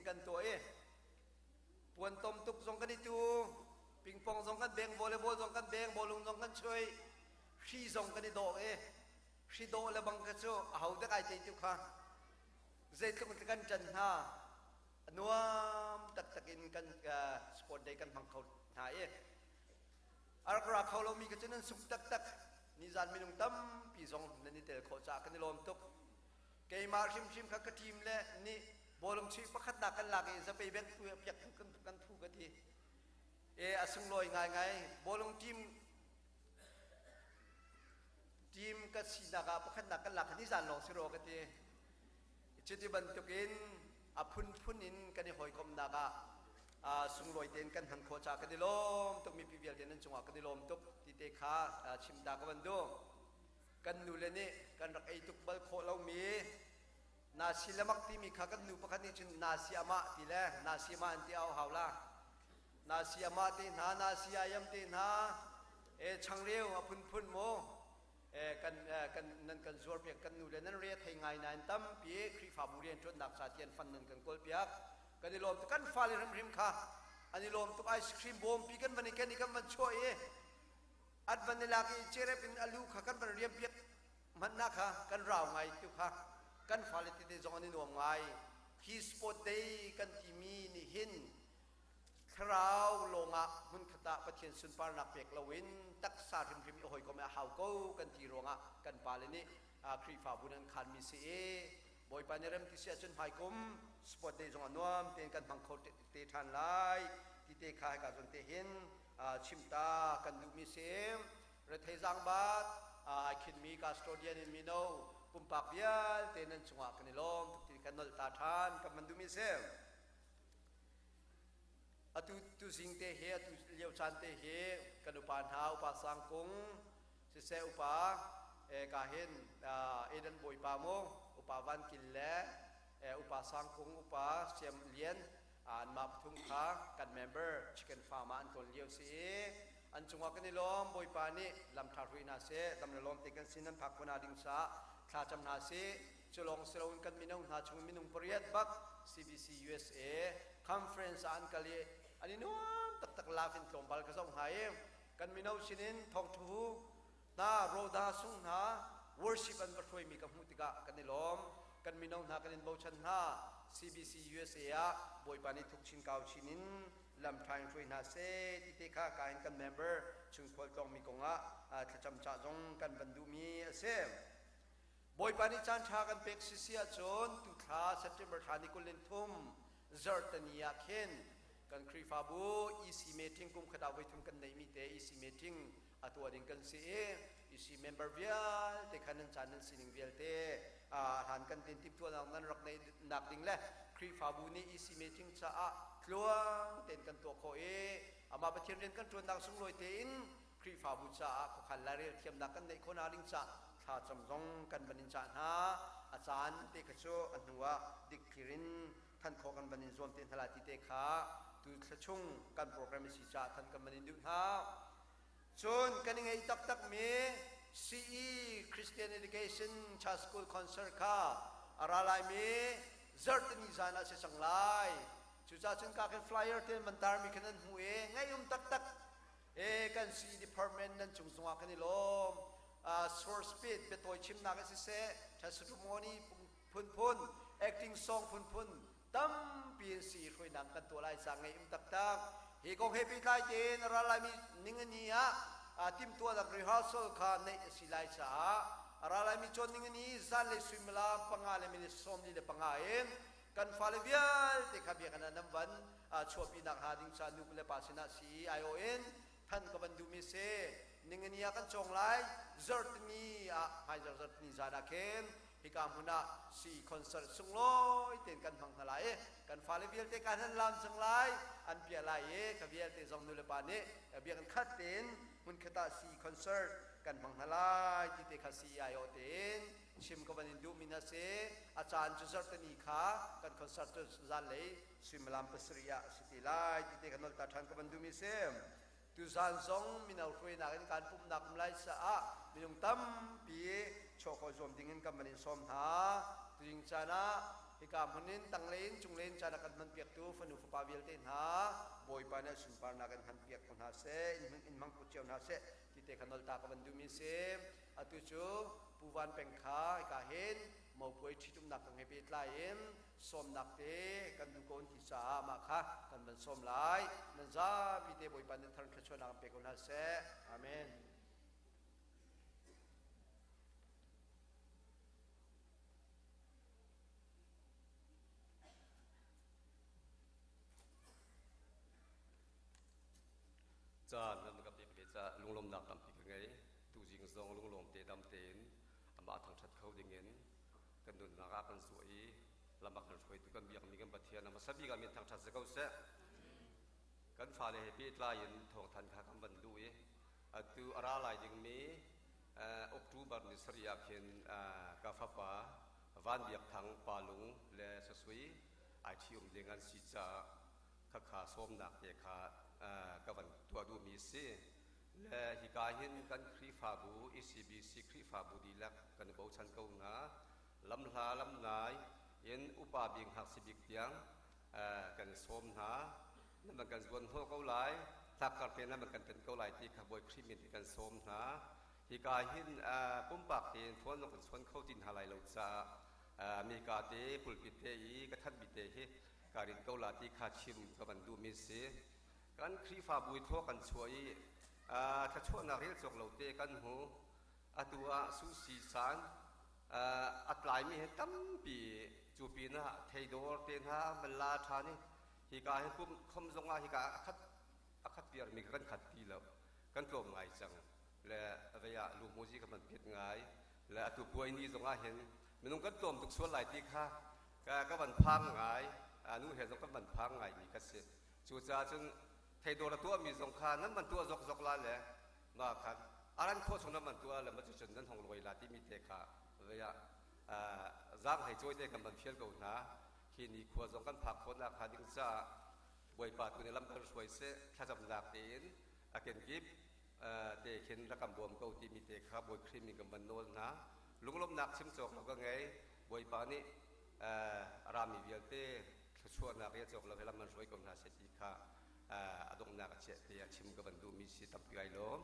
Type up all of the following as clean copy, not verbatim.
meeting kan tuah i puantom tuk zong kan i tu, pingpong zong kan beng, volleyball zong kan beng, bawlung zong kan chuai, hri zong kan i dawh i hri dawh le bang kha cu aho dek ai tei tu kha zeitluk in kan ṭan hna. A nuam taktak in kan sport day kan hmang kho hna i a rak ra kho lomi kha cu nan sung taktak. Nizan minung tampi zong nan i tel khawh caah kan i lawm tuk. Keimah hrimhrim kha ka team le nih bawlung chuih pakhatnak kan lak i zapei beng piak kan phu ka ti e. A sunglawi ngaingai. Bawlung team team ka sinak ah pakhatnak kan lak nizan lawng si ro ka ti. Cuti bantukin a phunphun in kan i hawikomhnak ah sunglawi tein kan hman khawh caah kan i lawm tuk. Mipi vialte nan cungah kan i lawm tuk ti te kha chim ta ka van duh. Kan nu le nih kan rak ei tuk bal khawh lomi nasi lemak timi kha kan nu pakhat nih cun nasi amah ti le nasi amah an ti au hau la. Nasi amah te hna, nasi ayam te hna, e changreu a phunphun mu kan kan nan kan zuar piak. Kan nu le nan re thei ngai nain tampi Khrihfabu rian ṭuannak ca tian fan nan kan kawl piak, kan i lawm tuk. Kan fale hrimhrim kha an i lawm tuk. Ice cream bawmpi kan van i ken i kan van chuah i at van i lak i cerep in alu kha kan van riam piak hmanhnak kha kan rau ngai tu kha kan fale tete zong an i nuam ngai. Hi sport day kan timi nih hin thlarau lawngah hmunkhat ah Pathian sunparnak pek loin taksa hrimhrim i hawikom a hau ko kan ti ruangah kan pale nih Khrihfabu nan khanmi si i Bawipa nih rem ti si ahcun hmaikum sport day zong a nuam tein kan hmang kho te ṭhan lai ti te kha hika zawn te hin chimta kan duhmi si. Rethei zaangbat ai khinmi custodian in mino pumpak vialte nan cungah kan i lawm tuk ti kan nolh ta ṭhan kan van duhmi si. Atu tuzing te hi, atu lio caan te hi kan upa hna, upa Sangkung siseh, upa ka hin Eden Bawipa mu, upa Van Kil le upa Sangkung, upa Siam Lian, anmah pathum kha kan member chicken farm ah an tlawn lio si i an cungah kan i lawm. Bawipa nih lam ṭha hrui hna seh, dam le lawm te kan sin nan phak khawh ding caah thla cam hna sih. Cu lawng si loin kan mino hna chung minung pariat bak CBC USA conference ah an kal i an i nuam taktak. Laf in tlawmpal ka zoh hna i kan mino sinin thawngthu hna, roda sung hna worship an va hruaimi ka hmuh tikah kan i lawm. Kan mino hna kan in bochan hna. CBC USA ah Bawipa nih thuk chin kau chin in lam ṭha in hruai hna seh ti te kha ka in kan member chung khual tlawngmi kongah thlacam cah zong kan van duhmi a si. Bawipa nih caan ṭha kan pek sisi ahcun tuthla September thla ni 23 zarhteni ah khin kan Khrihfabu EC meeting, kum khat ah voithum kan neihmi te EC meeting a tuah ding kan si i EC member vialte kha nan caan nan sining vialte hlan kan tin timhtuahnak nan rak neih nak ding le Khrihfabu nih EC meeting caah tluang tein kan tuah khawh i amah Pathian rian kan ṭuannak sunglawi tein Khrihfabu caah khuakhan lairel thiamnak kan neih khawh ding caah thlacam zong kan van in cah hna. A caan te kha cu a hnu ah dikthlir in than khawh kan van in zuam te hna lai ti te kha tu thla chung kan program si caah than kan van in duh hna. Cun kan i ngeih taktak mi CE Christian Education Church School concert kha a ra lai mi zarhtini zan ah si cang lai. Cucaah cun ka khin flyer te man tar mi khan nan hmu i ngaih um taktak e. Kan si department nan cung zungah kan i lawm. Source speed biatawi chimnak in siseh, testimony phunphun, acting song phunphun tampi in si hruainak kan tuah lai ca ngei um taktak. Hi kong he pehtlai tein a ral laimi ningani ah timhtuahnak rehearsal kha neih a si lai caah a ral laimi cawn ningani zanlei suimilam 5 le minute 45 in kan fale vialte kha biakinn ah nan van chuahpinak hnga ding ca nu le pa sinah si IO in than ka van duhmi si. Ningani ah kan cawng lai, zarhtini ah, hmaizar zarhtini zan ah khin hika hmun ah si concert sunglawi tein kan hmang hna lai i kan fale vialte kan han lam cang lai, an piah lai i ka vialte zong nu le pa nih biakinn khat tein hmunkhat ah si concert kan hmang hna lai ti te kha si IO tein chim ka van in duhmi hna si. A caan cu zarhtini kha kan concert cu zanlei suimilam 7 ah a si ti lai ti te kha nolta ṭhan ka van duhmi si. Tuzan zong mino hruainak in kan pumhnak um lai caah minung tampi chuah khawh zuam ding in kan van in sawm hna. Tuzing caan ah Hika hmun in tanglei in cunglei in caan a kan hmanpiaktu fanu fapa vialte hna Bawipa nih a sunparnak in hmanpiak ko hna seh, in hmang ko cio hna seh ti te kha nolta ka van duhmi si. Atu cu Pu Van Peng kha hika hin mopuai ṭhitumnak kong he pehtlai in sawmnak te kan duh ko ti caah mah kha kan van sawm lai. Nan zapi te Bawipa nih thar thluachuahnak in pe ko hna seh. Amen. Caan nan ka pek ve caah lunglawmnak tampi ka ngei. Tuzing zong lunglawm te dam tein amah thangṭhat kho dingin kan nunnak ah kan zuah i lam a kan hruaitu kan biakmi kan Pathian a hmasa bik ah min thangṭhat si ko seh. Kan fale he pehtlai in thawngthan kha kan van duh i atu a ra lai dingmi October ni sarih ah khin ka fapa Van Biak Thang Palung le Sasui ai ṭhi-um ding an si caah khakha sawmnak te kha ka van tuah duhmi a si. Le hika hin kan Khrihfabu ECBC Khrihfabu dihlak kan i bochan ko hna. Lamhla lamnai in upa bik ngakchia bik tiang kan i sawm hna. Nan van kan zuan hnawh ko lai, tlak te nan van kan ten ko lai ti kha Bawi Khrih min kan sawm hna. Hika hin pumpak tein phone zong kan chawn kho ti hna lai lo caah mika te pulpit te i ka thanmi te hi ka rin ko la ti kha chim ka van duhmi si. Kan Khrihfabu i thaw kan chuah i thluachuahnak rel cawk lo te kan hmu. Atu ah Susi san a tlaimi hi tampi cu pinah theidawr te hna van la ṭhan i hika hi pum khom zongah hika a khat a khat viarmi kha kan khat ti lo kan tlawm ngai cang le vei ah lumuzi ka man piat ngai le atu puai ni zongah hin minung kan tlawm tuk sual lai ti kha ka van phang ngai nu he zong kan van phang ngai mi kha si cucaah cun theidawr a tuahmi zong kha nan van tuah zokzok la le ma khan aran khawh chung nan van tuah le ma cucun nan hong lawi la timi te kha vei ah zaang hlei cawi te kan van fial ko hna. Hi ni khua zong kan phak khawhnak hnga ding caah Bawipa tu nih lam kan hruai seh, thlacamnak tein a kenkip te khin rak kan bawm ko timi te kha Bawi Khrih min kan van nawl hna. Lunglawmhnak chim cawk lo ka ngei. Bawipa nih a rami vialte thluachuahnak he cawk lo he lam an hruai ko hna seh ti kha a donghnak a chiah te a chim ka van duhmi si tampi ai lawm.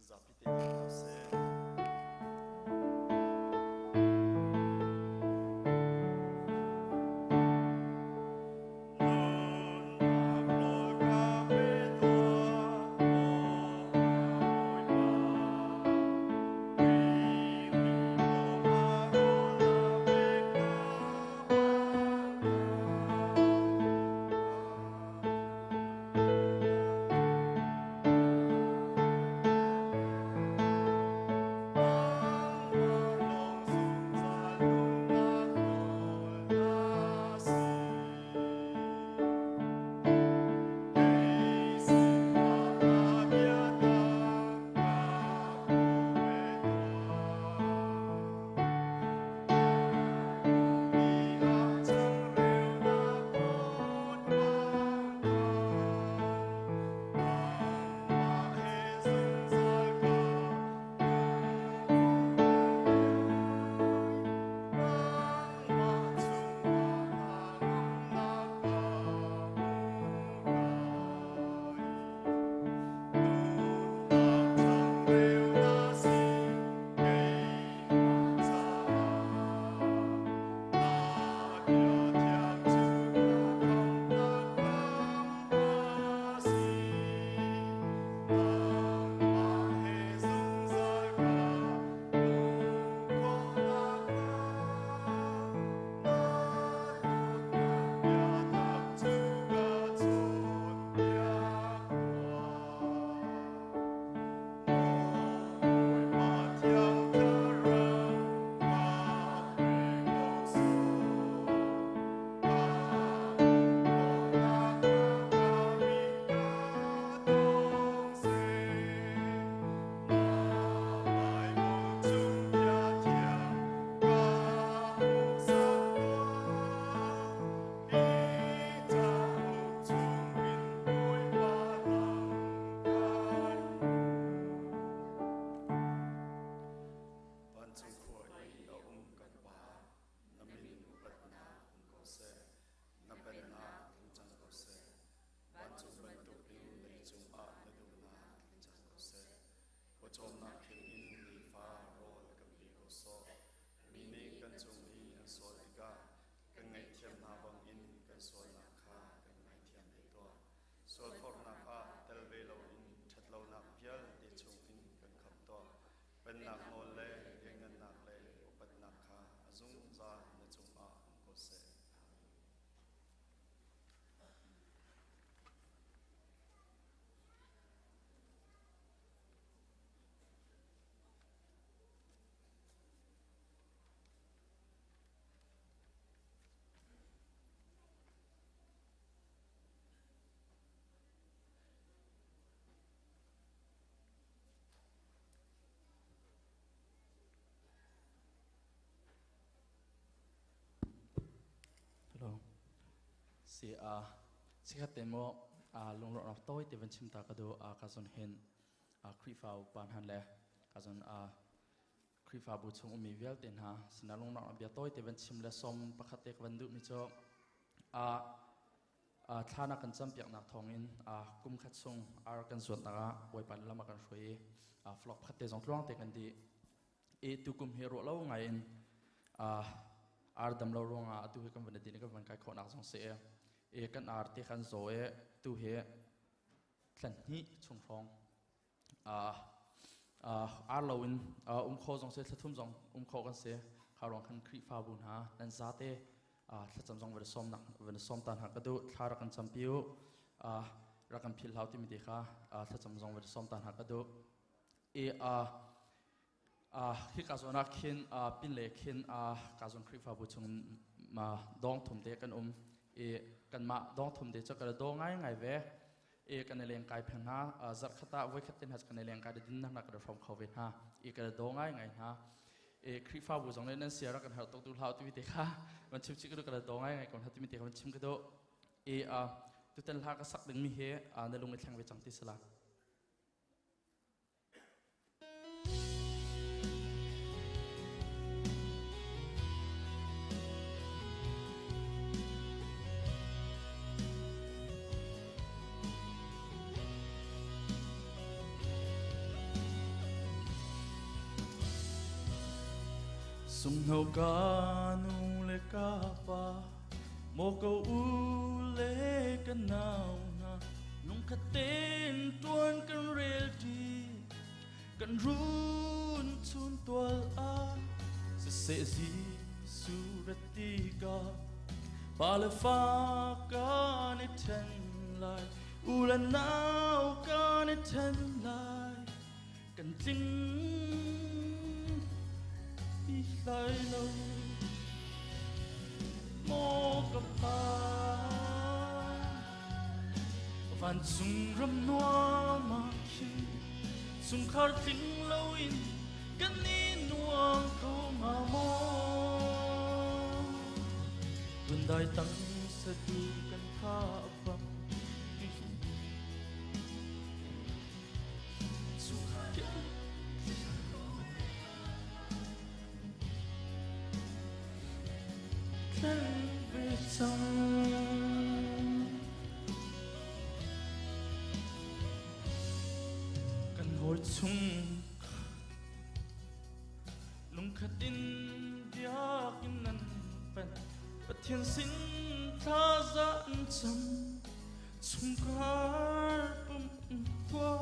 Zapi te hna seh. Si a sikhat te mo a lungrawh tawi te van chim ta ka du a ka zon hin a Khrihfa upa hna le ka zon a Khrihfabu chung ummi vialte hna sinah lungrawh bia tawi te van chim le som pakhat te ka van duh mi cu a thla na kan campiaknak thawngin kum khat chung ar kan zuatnak ah Bawipa lam a kan hruai i flock pakhat te zong tluang te kan dih i tukum hi ruah lo ngai in ar dam lo ruangah atu hi kan van din kan van kai khawhnak zong si i kan ar te kan zaw i tu hi thlan hnih chung hrawng ar lo in um kho zong si thlathum zong um kho kan si. Kha ruang khan Khrihfabu hna nan zate thlacam zong van sawm nak van sawm ta hna ka duh. Thla rak kan campi u, rak kan philh hlau timi te kha thlacam zong van sawm ta hna ka duh. I khi ka zawn ah khin pin le khin ka zawn Khrihfabu chung dong thum te kan um i kanmah dong thum te cu ka do ngai ngai ve e kan i leng kai pheng hna. Zarh khat ah voi khat te hna kan i leng kai din nak kan hrom kho ve hna i kan do ngai ngai hna. E Khrihfabu zong le nan sia rak kan har tuk tu hlau ti te kha van chim chi ka do ngai ngai ko hna ti te kha van chim ka do. E tutan hla ka sak ding mi he na lung i thleng ve cang ti sala. Sungno ka nu le ka pa, mo ko u le ka nau na, lungkhat ten tuan kan rel ti, kan run chun tual a se se zi su rati ka pa le fa ka ni then lai, u le nau ka ni then lai, kan tling ti lai lo. Mo ka pa, van chung ram nuam ah khin chungkhar tling lo in kan i nuam kho hnga maw? Tundai tang satu kan tha bang thleng ve cang. Kan hawi chung lungkhat in biakinn nan pen, Pathian sin thlaza an cam, chungkhar pum tua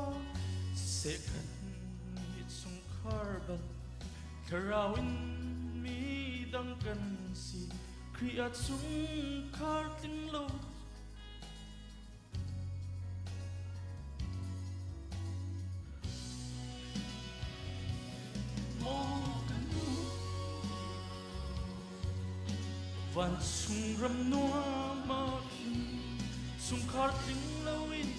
se kan i chungkhar bal thlarau in mi dang kan si, Khrih ah chungkhar tling lo. Van chung ram nuam ah khin chungkhar tling lo in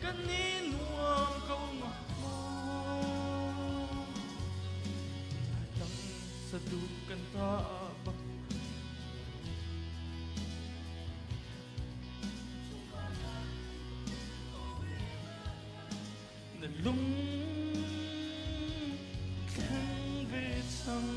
kan i nuam ko hnga maw? Tang sadu kan ta bang na lung thleng ve cang.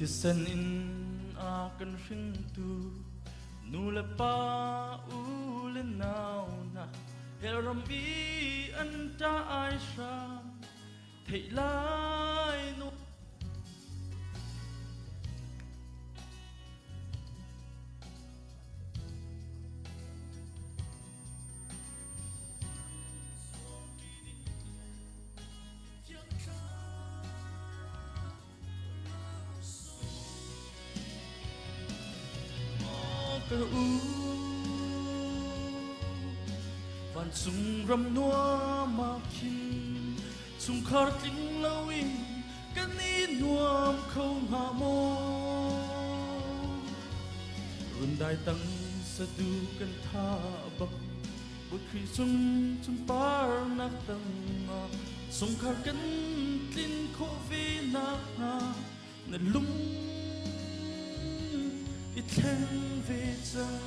Thisen in a kan hringtu nu le pa, u le nau hna, hell ram i an ṭah ai hram theih lai nu. Ka u Vancung ram nuam ah khin chungkhar tling loin kan i nuam kho hnga maw? Rundai tang sadu kan tha bak Bawi Khrih cung sunparnak tangah chungkhar kan tlin khawh ve nakhnga na lung i thleng ve cang.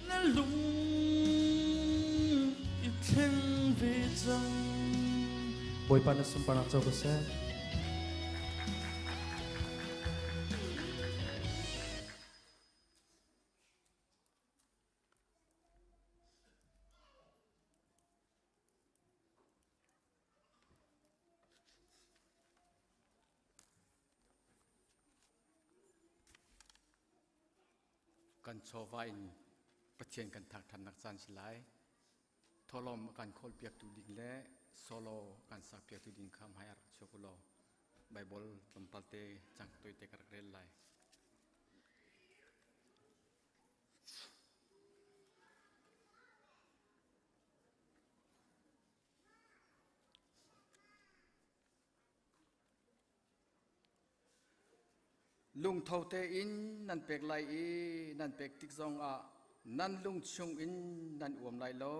Na lung i thleng ve cang. Bawipa na sunparnak co ko seh. Kan chawva in Pathian kan thangṭhatnak caan si lai. Thawhlawm a kan khawlpiaktu ding le solo kan sakpiaktu ding kha hmai ah rak chuak u law Baibal tlawmpal te cang tawite ka rak rel lai. Lungtho tein nan pek lai i nan pek tik zongah nan lung chungin nan uam lai lo.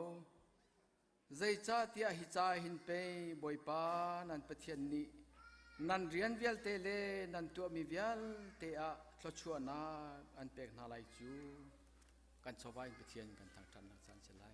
Zeicahtiah hi ca hin pei Bawipa nan Pathian nih nan rian vialte le nan tuahmi vialte ah thluachuahnak an pek hna lai cu. Kan chawva in Pathian kan thangṭhatnak caan si lai.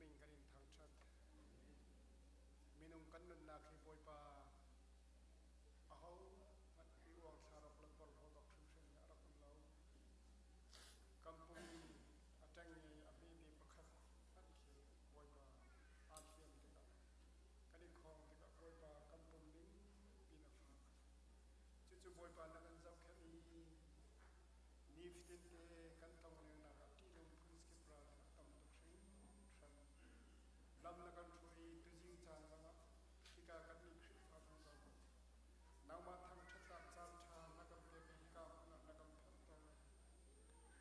Min kan in thangṭhat. Minung kan nunnak hi Bawipa aho hmanh i uangthlar awk le porhlawt awk hrimhrim hi a rak um lo. Kan pum a ṭengnge a hmete pakhat hmanh khi Bawipa aa hliam tikah kan i khawng tikah Bawipa kan pum ning pin a fak. Cucu Bawipa na kan zohkhenh i nifatin te kan tlonglengnak ah ṭihnung phunskip ral hi a tam tuk hringhran. Lam na kan hruai i tuzing caan zongah hika kan nih Khrihfabu zong nangmah thangṭhatnak caan ṭha na kan pek i hika hmun ah na kan phanhter.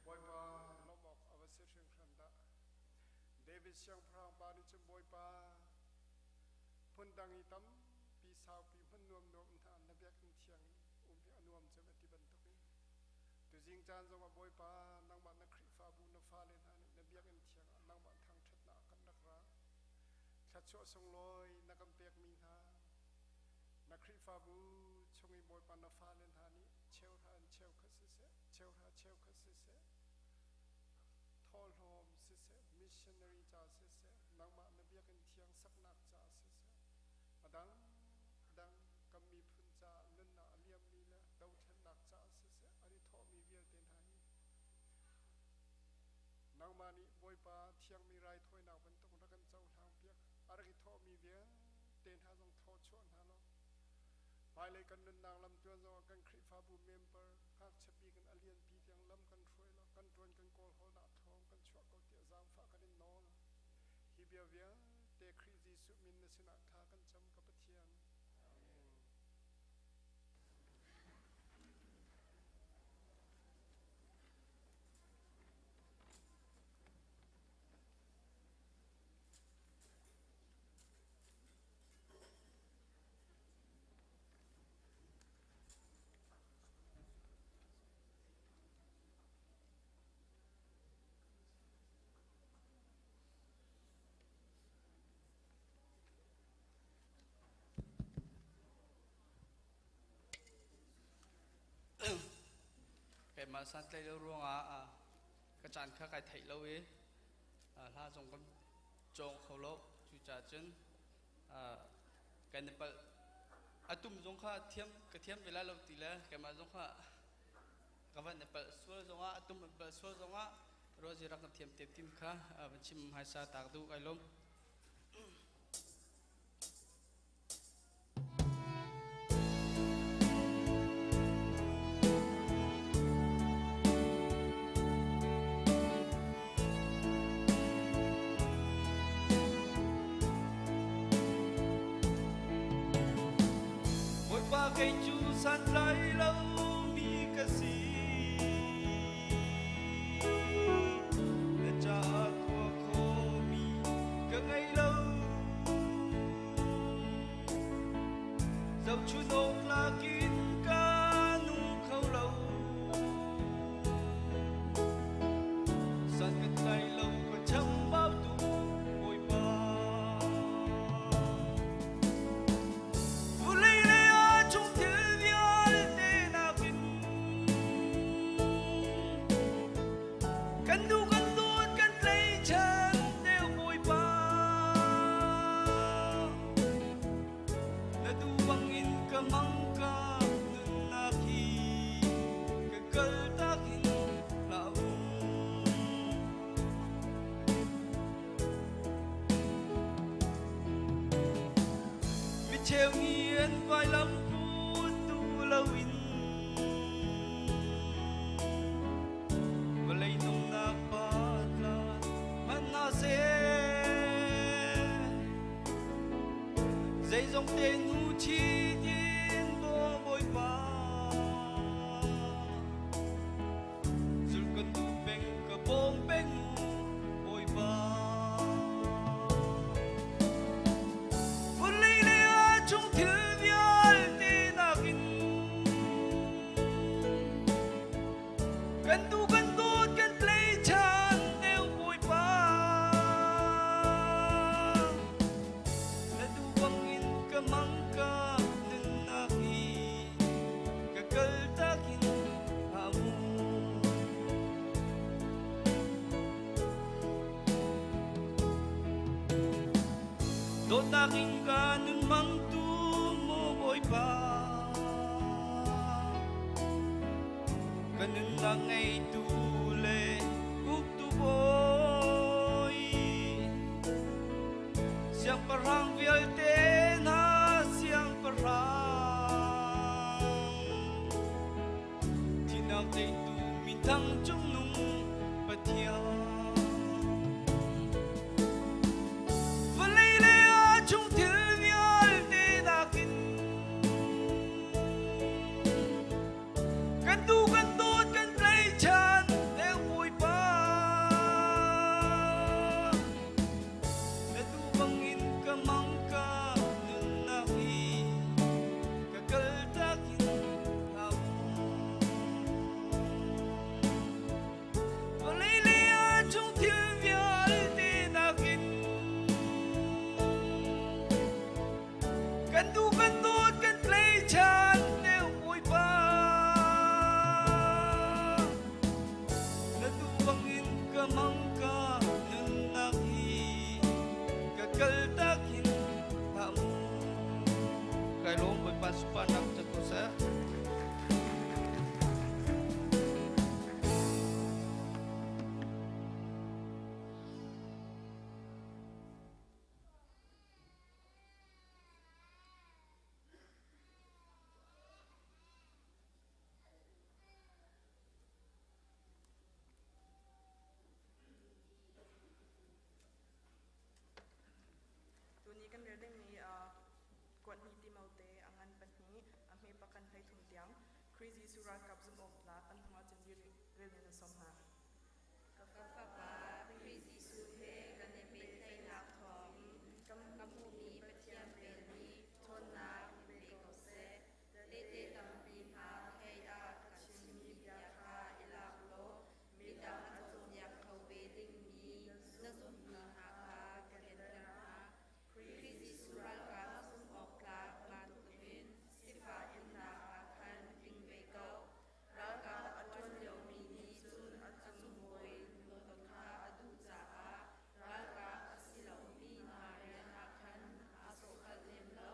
Bawipa lawmh awk a va si hringhran dah. David siangpahrang pa nih cun Bawipa phundang i tampi saupi hmun nuamnuam hna na biakinn thiang i um hi a nuam cem a ti bantukin tuzing caan zongah Bawipa nangmah na Khrihfabu na fale hna nih na biakinn thiang ah nangmah thangṭhatnak ah kan rak ra. Thluachuah sunglawi na kan pekmi hna na Khrihfabu chung i Bawipa na fale hna nih cheuhra in cheukhat siseh, cheuhra cheukhat siseh, thawhlawm siseh, missionary ca siseh, nangmah na biakinn thiang saknak ca siseh, a dang dang kan miphun caah nunnak a liammi le dothlennak caah siseh an i thawhmi vialte hna hi nangmah nih Bawipa thiangmi raithawinak bantuk rak kan cohlang piak. A rak i thawhmi vialte hna zong thawchuah hna law hmailei kan nunnak lamtluan zongah kan Khrihfabu member ngakchia bik in a lianpi tiang lam kan hruai law kan ṭuan kan kawlhawlnak thawng kan chuah ko tiah zaangfah kan in nawl. Hi bia vialte Khrih Jesuh min na sinah thla kan cam ka Pathian. Amen. Keimah santlaih lo ruangah ka caan kha kai theih lo i hla zong kan cawng kho lo. Cucaah cun kan i palh. Atum zong kha thiam ka thiam ve lai lo ti le keimah zong kha ka van i palh sual zongah atum an palh sual zongah ruahzi rak na thiam te tim kha van chim hmaisa tak duh kai lawm. Bawipa kei cu santlai lomi ka si. Na caah tuah khawhmi ka ngei lo. Zohchun awk lakin ka nung kho lo. San ka tlai lo ka chambau tu Bawipa. Vulei lei ah chung thil vialte nakin kan duh kan dawt kan tleichan deuh Bawipa. Na duh bangin ka mang ka nunnak hi ka kaltak in hlah u. Micheu nih an vailam put duh loin vawlei nungnak patla hmanh hna seh. Zeizong te nu chit in Bawipa Zul kan duh peng ka bawm peng Bawipa. Vawlei le a chung thil vialte nakin kan duh kan dawt kan tleichan deuh Bawipa. Na duh bangin ka mang ka Dawtnak in ka nun mangtu maw Bawipa. Ka nunnak ngeitu le uktu bawi. Siangpahrang vialte hna siangpahrang. Thinak teitu minthang cungnung Pathian. Vawlei le a chung thil vialte nakin kan duh kan dawt kan tlaihchan deuh Bawipa. Na duh bangin ka mang ka nunnak hi ka kaltak in hau. Vawlei le a chung thil vialte nakin kan duh kan dawt kan tlaihchan deuh Bawipa. Na duh bangin ka mang ka nunnak hi ka kaltak hin hlah mu. Kai lawm Bawipa sunparnak cang ko seh. Tuni kan rel dingmi kuat ni Timote a ngan pahnih a hme pakan 13 tiang Khrih Jesuh ralkap zumh awk tlak an hnu ahcun rel nan sawm hna. Ka fapa, Khrih Jesuh he kan i pehtlaihnak thawngin ka hmuhmi Pathian velmi ṭhawnnak in pe ko seh. Tehte tampi hna thei ah ka chimmi bia kha i lak law midang a cawnpiak kho ve dingmi na zumhmi hna kha kenter hna. Khrih Jesuh ralkap zumhawktlak bantukin sifah innak ah khan ing ve ko. Ralkap a ṭuan liomi nih cun a cung bawi lungton kha a duh caah ralkap a si lomi hna rian ah khan aa sawhkalh lem lo.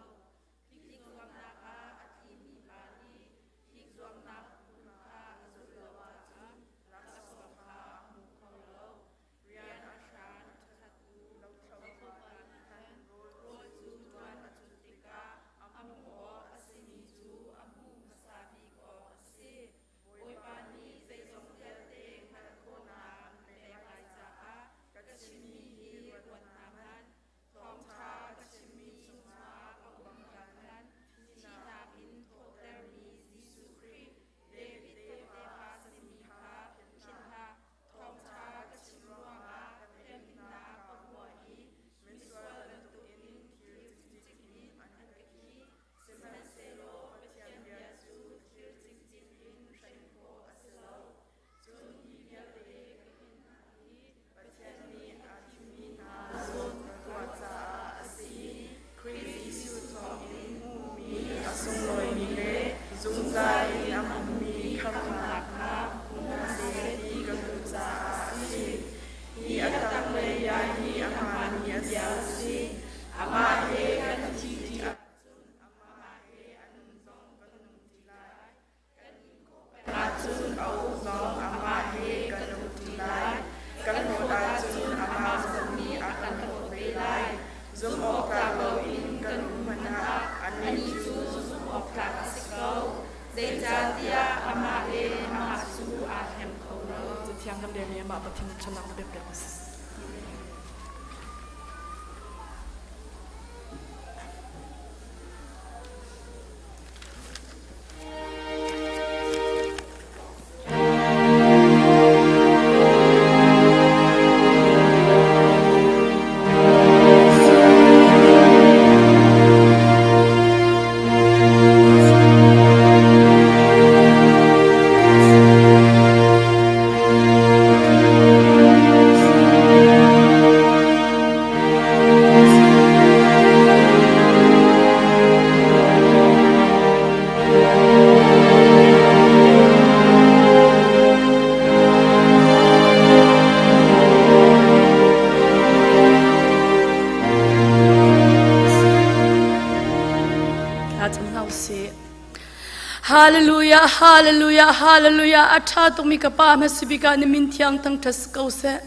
Tlikzuamnak ah a tlimi pa nih tlikzuamnak phung kha a zulh lo ahcun laksawng kha a hmu kho lo. Rian a hran a ṭhattu lothlo pa nih khan rawl cu ṭuan a cut tikah a hmuh awk a simi cu a hmuh hmasa bik awk a si. Bawipa nih zeizong vialte hngalh khawhnak an pek lai caah ka chimmi hi ruat hna hmanh. Thawngṭha ka chimmi chungah ka um hlan khan thihnak in thawhtermi Jesuh Khrih, David tefa simi kha philh hlah. Thawngṭha ka chim ruangah temhinnak ka huah i misual bantukin thir cikcin in an ka khih. Sihmanhsehlaw Pathian bia cu thir cikcin in hrem khawh a si lo. Cun hi vialte ka in hna hi Pathian nih aa thimmi hna zawn ka tuah caah a si i Khrih Jesuh thawngin hmuhmi a sunglawimi le zungzal in a hmunmi khamhnak kha hmu hna seh ti ka duh caah a si. Hi a tanglei bia hi a hmaanmi a si. Amah he kan thih ṭi ahcun amah he a nun zong kan nung ṭi lai. Kan in khawh peng ahcun a uk zong amah he kan uk ṭi lai. Kan hlawt ahcun amah zong nih a kan hlawt ve lai. Zumhawktlak loin kan um hmanh ah anih cu zumhawktlak a si ko, zeicahtiah amah le amah cu aa hleng kho lo. Cathiang kan relmi amah Pathian ṭhanak na pek a si. Hallelujah, hallelujah, hallelujah. A ṭha tukmi ka Pa hmasabik ah na min thiang thangṭhat si ko seh.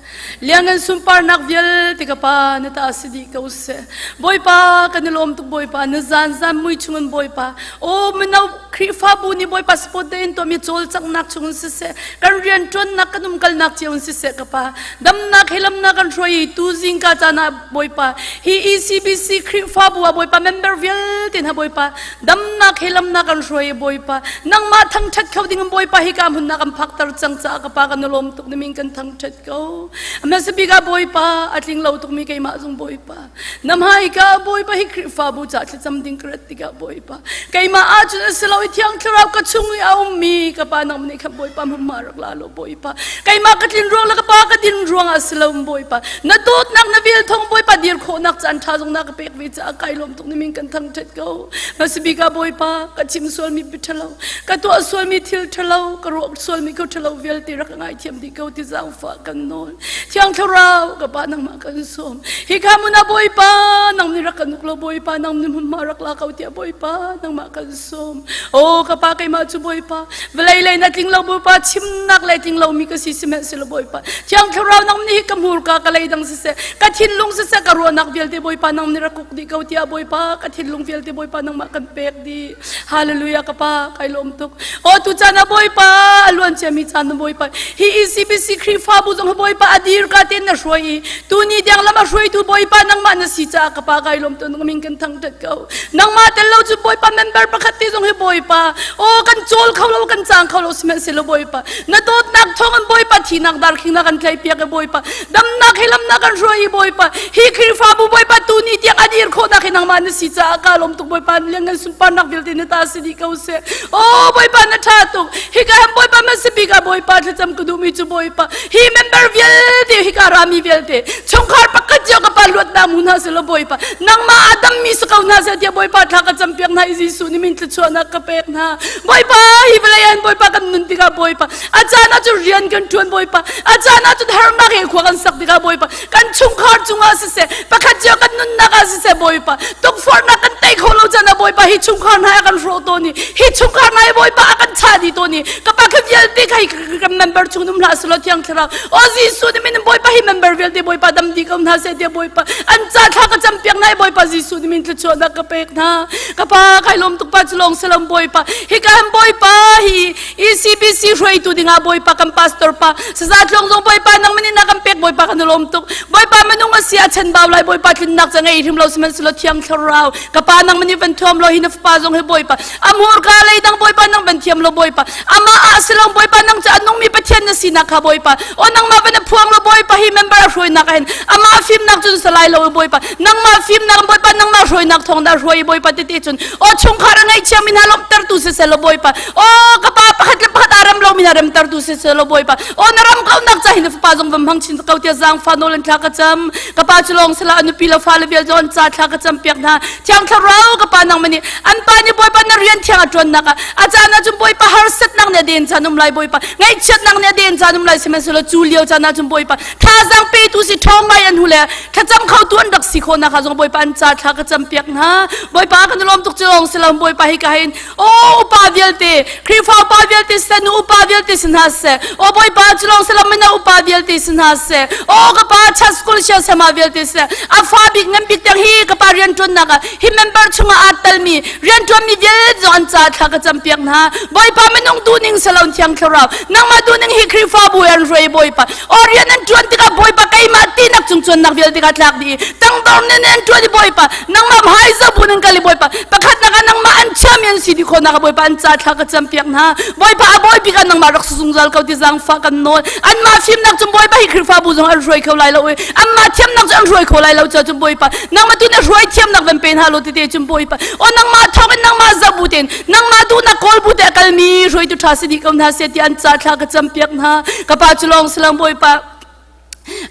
Lianngan sunparnak vialte ka Pa na ta si dih ko seh. Bawipa kan i lawm tuk Bawipa na zan zan mui chungin Bawipa. Aw mino Khrihfabu nih Bawipa support tein tuahmi cawlcanghnak chungin siseh, kan rianṭuannak kan umkalnak cio in siseh ka Pa. Damnak he lamnak kan hruai i tu zingka caan ah Bawipa hi ECBC Khrihfabu ah Bawipa member vialte hna Bawipa damnak he lamnak kan hruai i Bawipa nangmah thangṭhat kho ding in Bawipa hi ka hmun na kan phakter cang caah ka pa kan i lawm tuk nimin kan thangṭhat ko. Hmasa bik ah Bawipa a tling lo tukmi keimah zong Bawipa na hmaika Bawipa hi Khrihfabu ca thlacam ding ka rat tikah Bawipa keimah ahcun a si lo i Thiang Thlarau ka chung i a ummi ka pa nangmah nih khan Bawipa hmunhma rak la law Bawipa keimah ka tlin ruang le ka pa ka din ruang ah si lo Bawipa na dawtnak na vel thawng Bawipa dir khawhnak caan ṭha zong na ka pek ve caah kai lawm tuk nimin kan thangṭhat ko. Hmasabik ah Bawipa ka chim sualmi bia ṭhalo ka tuah sualmi thil ṭhalo ka ruah sualmi ko ṭhalo vialte rak ka ngaithiam dih ko ti zaangfah kan nawl. Thiang Thlarau ka pa nangmah kan sawm. Hi ka hmun ah Bawipa nang nih rak kan uk lo Bawipa nang nih hmunhma rak la ko tiah Bawipa nangmah kan sawm. Aw ka pa keimah cu Bawipa vawlei lei na tling lo Bawipa chimnak le tling lomi ka si sihmanhsehlaw Bawipa Thiang Thlarau nang nih ka hmurka ka leidang siseh ka thinlung siseh ka ruahnak vialte Bawipa nang nih rak uk dih ko tiah Bawipa ka thinlung vialte Bawipa nangmah kan pek dih. Hallelujah ka pa kai lawm tuk. Aw tu caan ah Bawipa a luan ciami caan na Bawipa hi ECBC Khrihfabu zong hi Bawipa a dir ka ten na hruai i tu ni tiang lam a hruaitu Bawipa nangmah na si caah ka pa kai lawm tuk min kan thangṭhat ko. Nangmah tel lo cu Bawipa member pakhat te zong hi Bawipa aw kan cawl kho lo kan cang kho lo sihmanhsehlaw Bawipa na dawtnak thawng in Bawipa thinak darkhing na kan tlai piak i Bawipa damnak he lamnak kan hruai i Bawipa hi Khrihfabu Bawipa tu ni tiang a dir khawhnak hi nangmah na si caah ka lawm tuk Bawipa lianngan sunparnak vialte na ta si dih ko seh. Aw Bawipa na ṭha tuk. Hika hem Bawipa hmasa bik ah Bawipa thlacam ka duhmi cu Bawipa hi member vialte hika rami vialte chungkhar pakhat cio ka pa luatnak mu hna selaw Bawipa nangmah a dammi si ko hna seh tiah Bawipa thla ka campiak hna i Jesuh nih min thluachuahnak ka pek hna. Bawipa hi vawlei ah Bawipa kan nun tikah Bawipa a caan ah cun rian kan ṭuan Bawipa a caan ah cun harnak he khua kan sak tikah Bawipa kan chungkhar cungah siseh pakhat cio kan nunnak ah siseh Bawipa tukforhnak kan tei kho lo caan ah Bawipa hi chungkhar hna a kan hrawh tawn i hi chungkhar hna hi Bawipa a kan chah dih tawn i ka pa kha vialte kha hi kan member chung um hlah selaw Thiang Thlarau aw Jesuh nih min Bawipa hi member vialte Bawipa dam dih ko hna seh tiah Bawipa an ca thla ka campiak hna i Bawipa Jesuh nih min thluachuahnak ka pek hna ka pa kai lawm tuk pa cu lawng salam Bawipa hi ka han Bawipa hi ECBC hruaitu dingah Bawipa kan pastor pa saza tluang zong Bawipa nang manin na kan pek Bawipa kan lawm tuk Bawipa minung a si a chen bau lai Bawipa tlinnak ca ngei hrim lo sihmanhsehlaw thiang thlarau ka pa nang mani van thuam lo hi na fapa zong hi Bawipa amhur ka lei dang Bawipa nang van thiam lo Bawipa amah ah silong Bawipa nang cu a nungmi Pathian na sinak kha Bawipa o nangmah van a phuang lo Bawipa hi member a hruainak ah hin amah fimnak cun salai lo Bawipa nangmah fimnak Bawipa nangmah hruainak thawng dah hruai Bawipa tete cun o chungkhar a ngaihchia mi hna lawmhtertu siseh law Bawipa o ka pa pakhat le pakhat aa rem lo mi hna remtertu siseh law Bawipa o na ram kaunak ca hin na fapa zong vam hmang chin ko tiah zaangfa nawl in thla ka cam ka pa cu lawng sala a nupi le fale vial zong an ca thla ka cam piak hna thiang thlarau ka pa nang mani an pa nih Bawipa na rian thiang a ṭuannak ah a caan ah cun Bawipa harsatnak nih a den caan um lai Bawipa ngaihchiatnak nih a den caan um lai sihmanhsehlaw cu lio caan ah cun Bawipa thazaang petu si ṭhawng ngai an hu le thlacam kho tu an rak si khawh nak ah zong Bawipa an ca thla ka cam piak hna Bawipa kan i lawm tuk cu lawng si lo Bawipa hi ka hein o upa vialte Khrihfa upa vialte seh nu upa vialte si hna seh o Bawipa cu lawng si lo mino upa vialte si hna seh o ka pa chan school sia sema vialte seh a fa bik ngan bik tiang hi ka pa rian ṭuannak ah hi member chungah aa telmi rian ṭuanmi vialte zong an ca thla ka cam piak hna Bawipa minung duhning salon thiang thlarau nangmah duhning hi Khrihfabu an hruai Bawipa o rian an ṭuan tikah Bawipa keimah tinak cung cuannak vialte ka tlak dih tangdor nen an ṭuan i Bawipa nangmah hmai zabu nan kal i Bawipa pakhatnak ah nangmah an chiami an si dih khawhnak ah Bawipa an ca thla ka cam piak hna Bawipa a bawi bik ah nangmah rak si zungzal ko ti zaangfah kan nawl anmah fimnak cun Bawipa hi Khrihfabu zong an hruai kho lai lo i anmah thiamnak cu an hruai kho lai lo ca cun Bawipa nangmah tu na hruai thiamnak van pe hna lo tete cun Bawipa o nangmah thawk in nangmah zabu tein nangmah duhnak kawl bu te a kalmi hruaitu ṭha si dih ko hna seh ti an ca thla ka cam piak hna ka pa cu lawng silang Bawipa.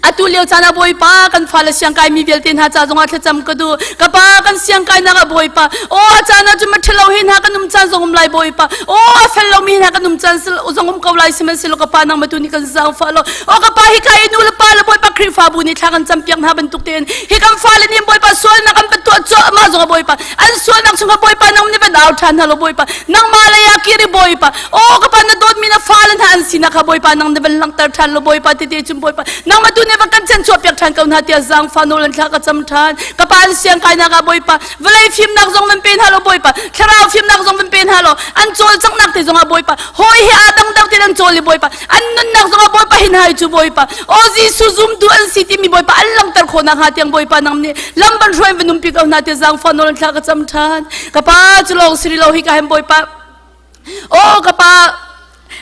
Atu lio caan ah Bawipa kan fale siangkai mi vialte hna ca zongah thlacam ka duh. Ka pa kan siangkainak ah Bawipa. Aw a caan ah cun maṭhalo hi hna kan um caan zong um lai Bawipa. Aw a fel lomi hna kan um caan zong um ko lai sihmanhsehlaw ka pa nangmah tu nih kan zaangfah law. Aw ka pa hi ka i nu le pa le Bawipa Khrihfabu nih thla kan campiak hna bantuk tein hi kan fale nih Bawipa sualnak an tuah cuahmah zong ah Bawipa an sualnak chungah Bawipa nang nih van au ṭhan hna law Bawipa nangmah lei ah kir i Bawipa Aw ka pa na dawtmi na fale hna an sinak kha Bawipa nang na van langhter ṭhan lo Bawipa tete cun Bawipa nangmah tu nih va kan chan chuahpiak ṭhan ko hna tiah zaangfah nawl an thla ka cam ṭhan. Ka pa an siang kainak ah Bawipa vawlei fimnak zong van pe hna lo Bawipa thlarau fimnak zong van pe hna lo an cawlcanghnak te zongah Bawipa hawi he aa dangdang tein an cawl i Bawipa an nunnak zongah Bawipa hin hai cu Bawipa aw Jesuh zumtu an si timi Bawipa an langhter khawh nakhnga tiang Bawipa nang nih lam van hruai van umpi ko hna tiah zaangfah nawl an thla ka cam ṭhan. Ka pa cu lawng si rih lo hi ka hem Bawipa Aw ka pa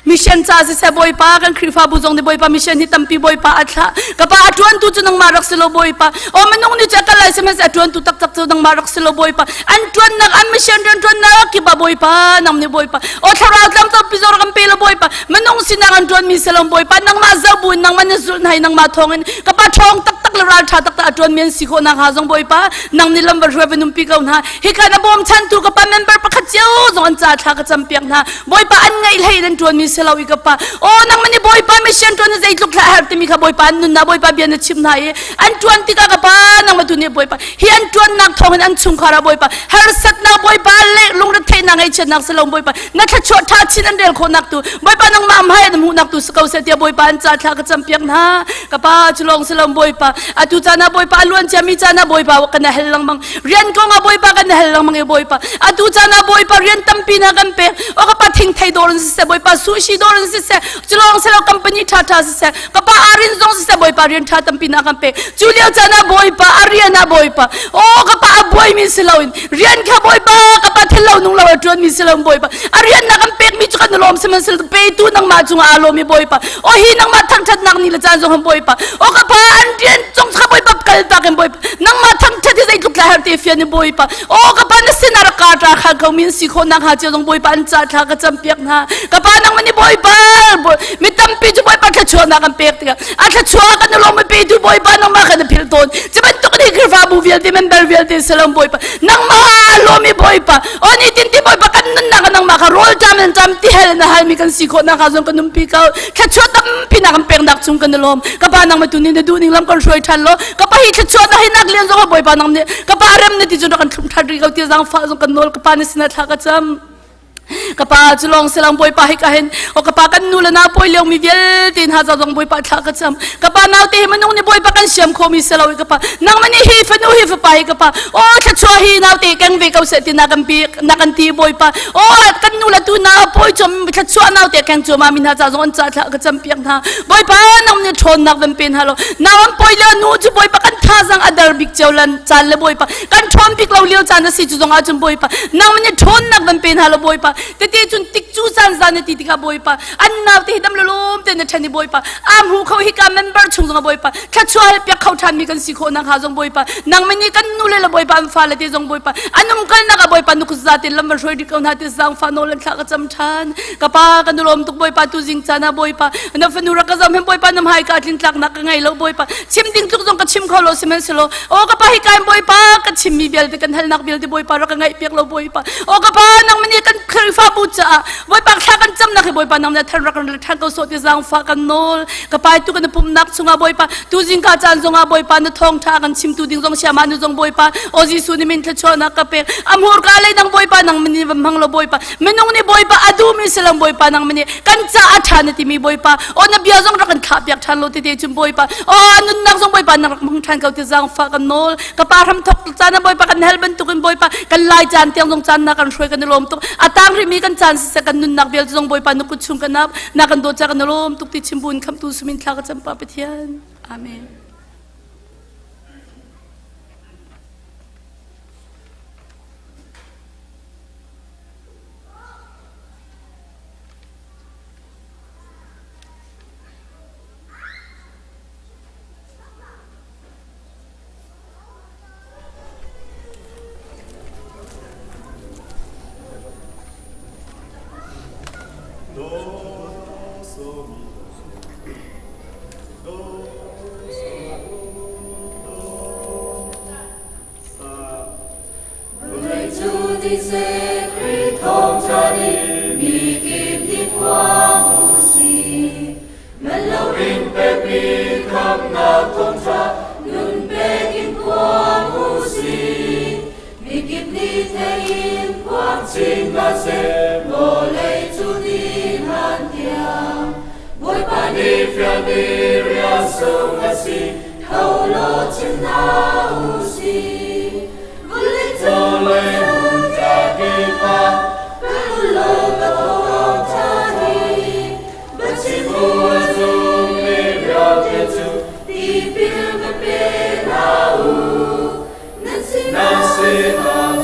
mission ca siseh Bawipa kan Khrihfabu zong nih Bawipa mission hi tampi Bawipa a thlah ka pa a ṭuantu cu nangmah rak si lo Bawipa aw minung nih cu a kal lai sihmanhsehlaw a ṭuantu taktak cu nangmah rak si lo Bawipa an ṭuannak an mission rian ṭuannak kip ah Bawipa nang nih Bawipa aw thlarau tlam tampi zong rak kan pe lo Bawipa minung sinak an ṭuanmi si lo Bawipa nangmah zoh buin nangmah na zulh hna i nangmah thawngin ka pa ṭhawng taktak le ralṭha taktak a ṭuanmi an si khawh nakhnga zong Bawipa nang nih lam va hruai va numpi ko hna Hika na bawmchantu ka pa member pakhat cio zong an ca thla ka campiak hna. Bawipa an ngaih hlei in an ṭuanmi si lo i ka pa. Aw nangmah nih Bawipa mission ṭuan hi zeitluk thla a herh timi kha Bawipa an nunnak Bawipa bia na chimh hna i an ṭuan tikah ka pa nangmah tu nih Bawipa hi an ṭuannak thawngin an chungkhar ah Bawipa harsatnak Bawipa le lungretheihnak ngaihchiatnak si lo Bawipa na thluachuah ṭha chin an rel khawhnak tu Bawipa nangmah hmai an hmuhnak tu si ko seh tiah Bawipa an ca thla ka campiak hna. Ka pa cu lawng si lo Bawipa atu caan ah Bawipa a luan ciami caan ah Bawipa kan hel lengmang rian kong ah Bawipa kan hal lengmang i Bawipa atu caan ah Bawipa rian tampi na kan pek o ka pa thingthei dawr in siseh Bawipa sushi dawr in siseh culawng selo company tha tha siseh ka pa arin zong siseh Bawipa rian tha tampi na kan pek cu lio caan ah Bawipa a rian ah Bawipa o ka pa a buaimi si loin rian kha Bawipa ka pa thil lo nung lo a tuanmi si lo Bawipa a rian na kan pekmi cu kan lawm sihmanhsehlaw petu nangmah cungah aa lawm i Bawipa o hi nangmah thangthatnak ni le caan zong Bawipa o ka pa an rian cung kha Bawipa kal tak in Bawipa nangmah thangthat hi zeitluk thla her te fian i Bawipa o ka pa na sin ah rak ka tra khal ko min si khawh nak hnga cio zong Bawipa an ca thla ka cam piak hna ka pa nangmah nih Bawipa mi tampi cu Bawipa thluachuahnak an pek tikah a thluachuah kan lawm pe tu Bawipa nangmah kan philh tawn cu bantuk nih Khrihfabu vialte member vialte salam Bawipa nangmah lawm i Bawipa o ni tin ti Bawipa kan nunnak nangmah kha rawl ṭam in ṭam ti hel na halmi kan si khawh nak hnga zong kan umpi ko thluachuah tampi na kan pek nak chung kan i lawm ka pa nangmah tu nih na duh ning lam kan hruai ṭhan law ka pa hi thluachuah na hi nak lian zong Bawipa nang nih ka pa rem na ti cu kan thlum ṭhan rih ko ti zaangfah zong kan nawl ka pa na sinah thla ka cam ka pa cu lawng silang bawipa hi ka hin o ka pa kan nu le na pawi lio mi vialte hna za zong bawipa thla ka cam ka pa naute hi minung nih bawipa kan siam kho mi selo ka pa nangmah nih hi fanu hi fapa hi ka pa o thluachuah hi naute keng ve ko seh ti na kan pi na kan ti bawipa o kan nu le tu na pawi chom thluachuah naute keng chu ma mi hna ca zong an ca thla ka cam piak hna bawipa nang nih ṭhawnnak van pe hna lo nau an pawi lio nu cu bawipa kan thazang a dar bik cio lan caan le bawipa kan ṭhawn bik lo lio caan a si cu zong ahcun bawipa nang nih ṭhawnnak van pe hna lo bawipa tete cun tik cu caan zan na ti tikah bawipa an naute hi dam lawm te na ṭhen i bawipa aa hmu kho hi ka member chung zong ah bawipa thluachuah hal piak kho ṭhan mi kan si khawh nakhnga zong bawipa nang nih kan nu le le bawipa an fale te zong bawipa an umkalnak ah bawipa nu za te lam van hruai dih ko hna ti zaangfah nawl an thlah ka cam ṭhan ka pa kan lawm tuk bawipa tu zing caan ah bawipa na fanu rak ka zam hem bawipa na hmai ka tlin tlaknak ka ngei lo bawipa chim ding tluk zong ka chim kho lo sihmanhsehlaw aw ka pa hi kain bawipa ka chimmi vialte kan halnak vialte bawipa rak ka ngaih piak lo bawipa aw ka pa nangmah nih kan Khrihfabu caah bawipa thla kan camnak hi bawipa nang nih than rak kan than ko sawh ti zaangfah kan nawl ka pa tu kan pumnak chungah bawipa tu zingka caan zongah bawipa na thawngtha kan chimtu ding zong siama nu zong bawipa aw Jesuh nih min thluachuahnak ka pek amhur ka lei nang bawipa nang mini va hmang lo bawipa minung nih bawipa a duhmi si lo bawipa nang mini kan ca a ṭha na timi bawipa aw na bia zong rak kan thlah piak ṭhan lo tete cun bawipa aw a nunnak zong bawipa na rak hmang ṭhan ko ti zaangfah kan nawl ka pa hram thok caan ah bawipa kan hel bantukin bawipa kan lai caan tiang zong caan na kan hruai kan i lawm tuk a tang rihmi kan caan siseh kan nunnak vialte zong bawipa na kut chung kan ap na kan dawt ca kan i lawm tuk ti chim buin khamhtu sumin thla ka cam pa Pathian amen ni seh Khrih thawngṭha nih mi kip nih phuang u sih. Man loin pekmi khamhnak thawngṭha nun pek in phuang u sih. Mikip nih thei in phuang chin hna seh, vawlei cu ni hlan tiang. Bawipa nih fialmi rian sung a si, tho law chim hna u sih. Vawlei hmun kip ah kal u law ka thawngṭha hi va chim u a zummi vialte cu tipil va pe hna u. Nan sinah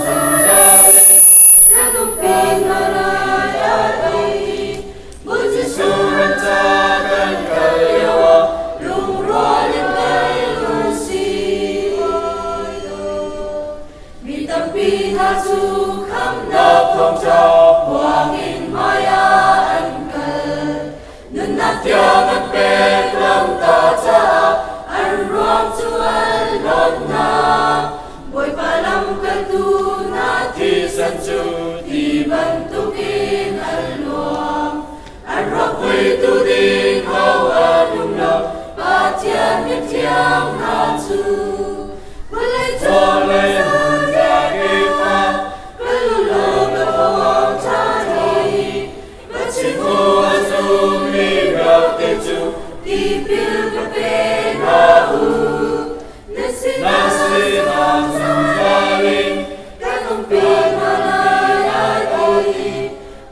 zungzal kan umpi hna lai a ti. Bawi Jesuh ram ca kan kal lioah lungrual in kal u sih. Mi tampi hna cu khamhnak thawngṭha puangin hmaiah an kal. Nunnak tiang an pek lamta caah an ruang cu an hlawt hna. Bawipa lamkaltu hna thisen cu ti bantukin an luang. An ruak vuitu ding ho an um lo, Pathian mithiang hna cu. Vawlei cung kip ah kal u law ka thawngṭha hi Chimu a zummi vialte cu tipil ka pe hna u. Nan sinah zungzal in kan umpi hna lai a ti.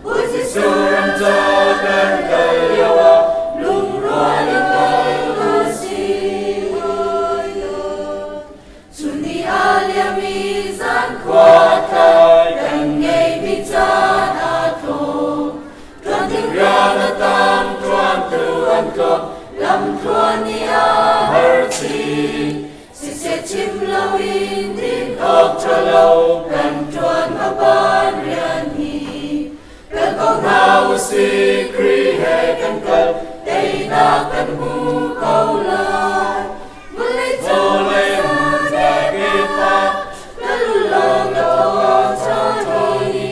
Bawi Jesuh ram ca kan kal lioah lungrual in kal u sih. Cu ni a liam i zan khua a tlai, kan ngeihmi caan a tlawm. Ṭuan ding rian a tam, ṭuantu an tlawm, lamthluan nih a har chin. Siseh chim loin din awk ṭha lo, kan ṭuan hmaban rian hi. Kal ko hna usih, Khrih he kan kal, teinak kan hmu ko lai. Vawlei hmun ah kal u law ka thawngṭha hi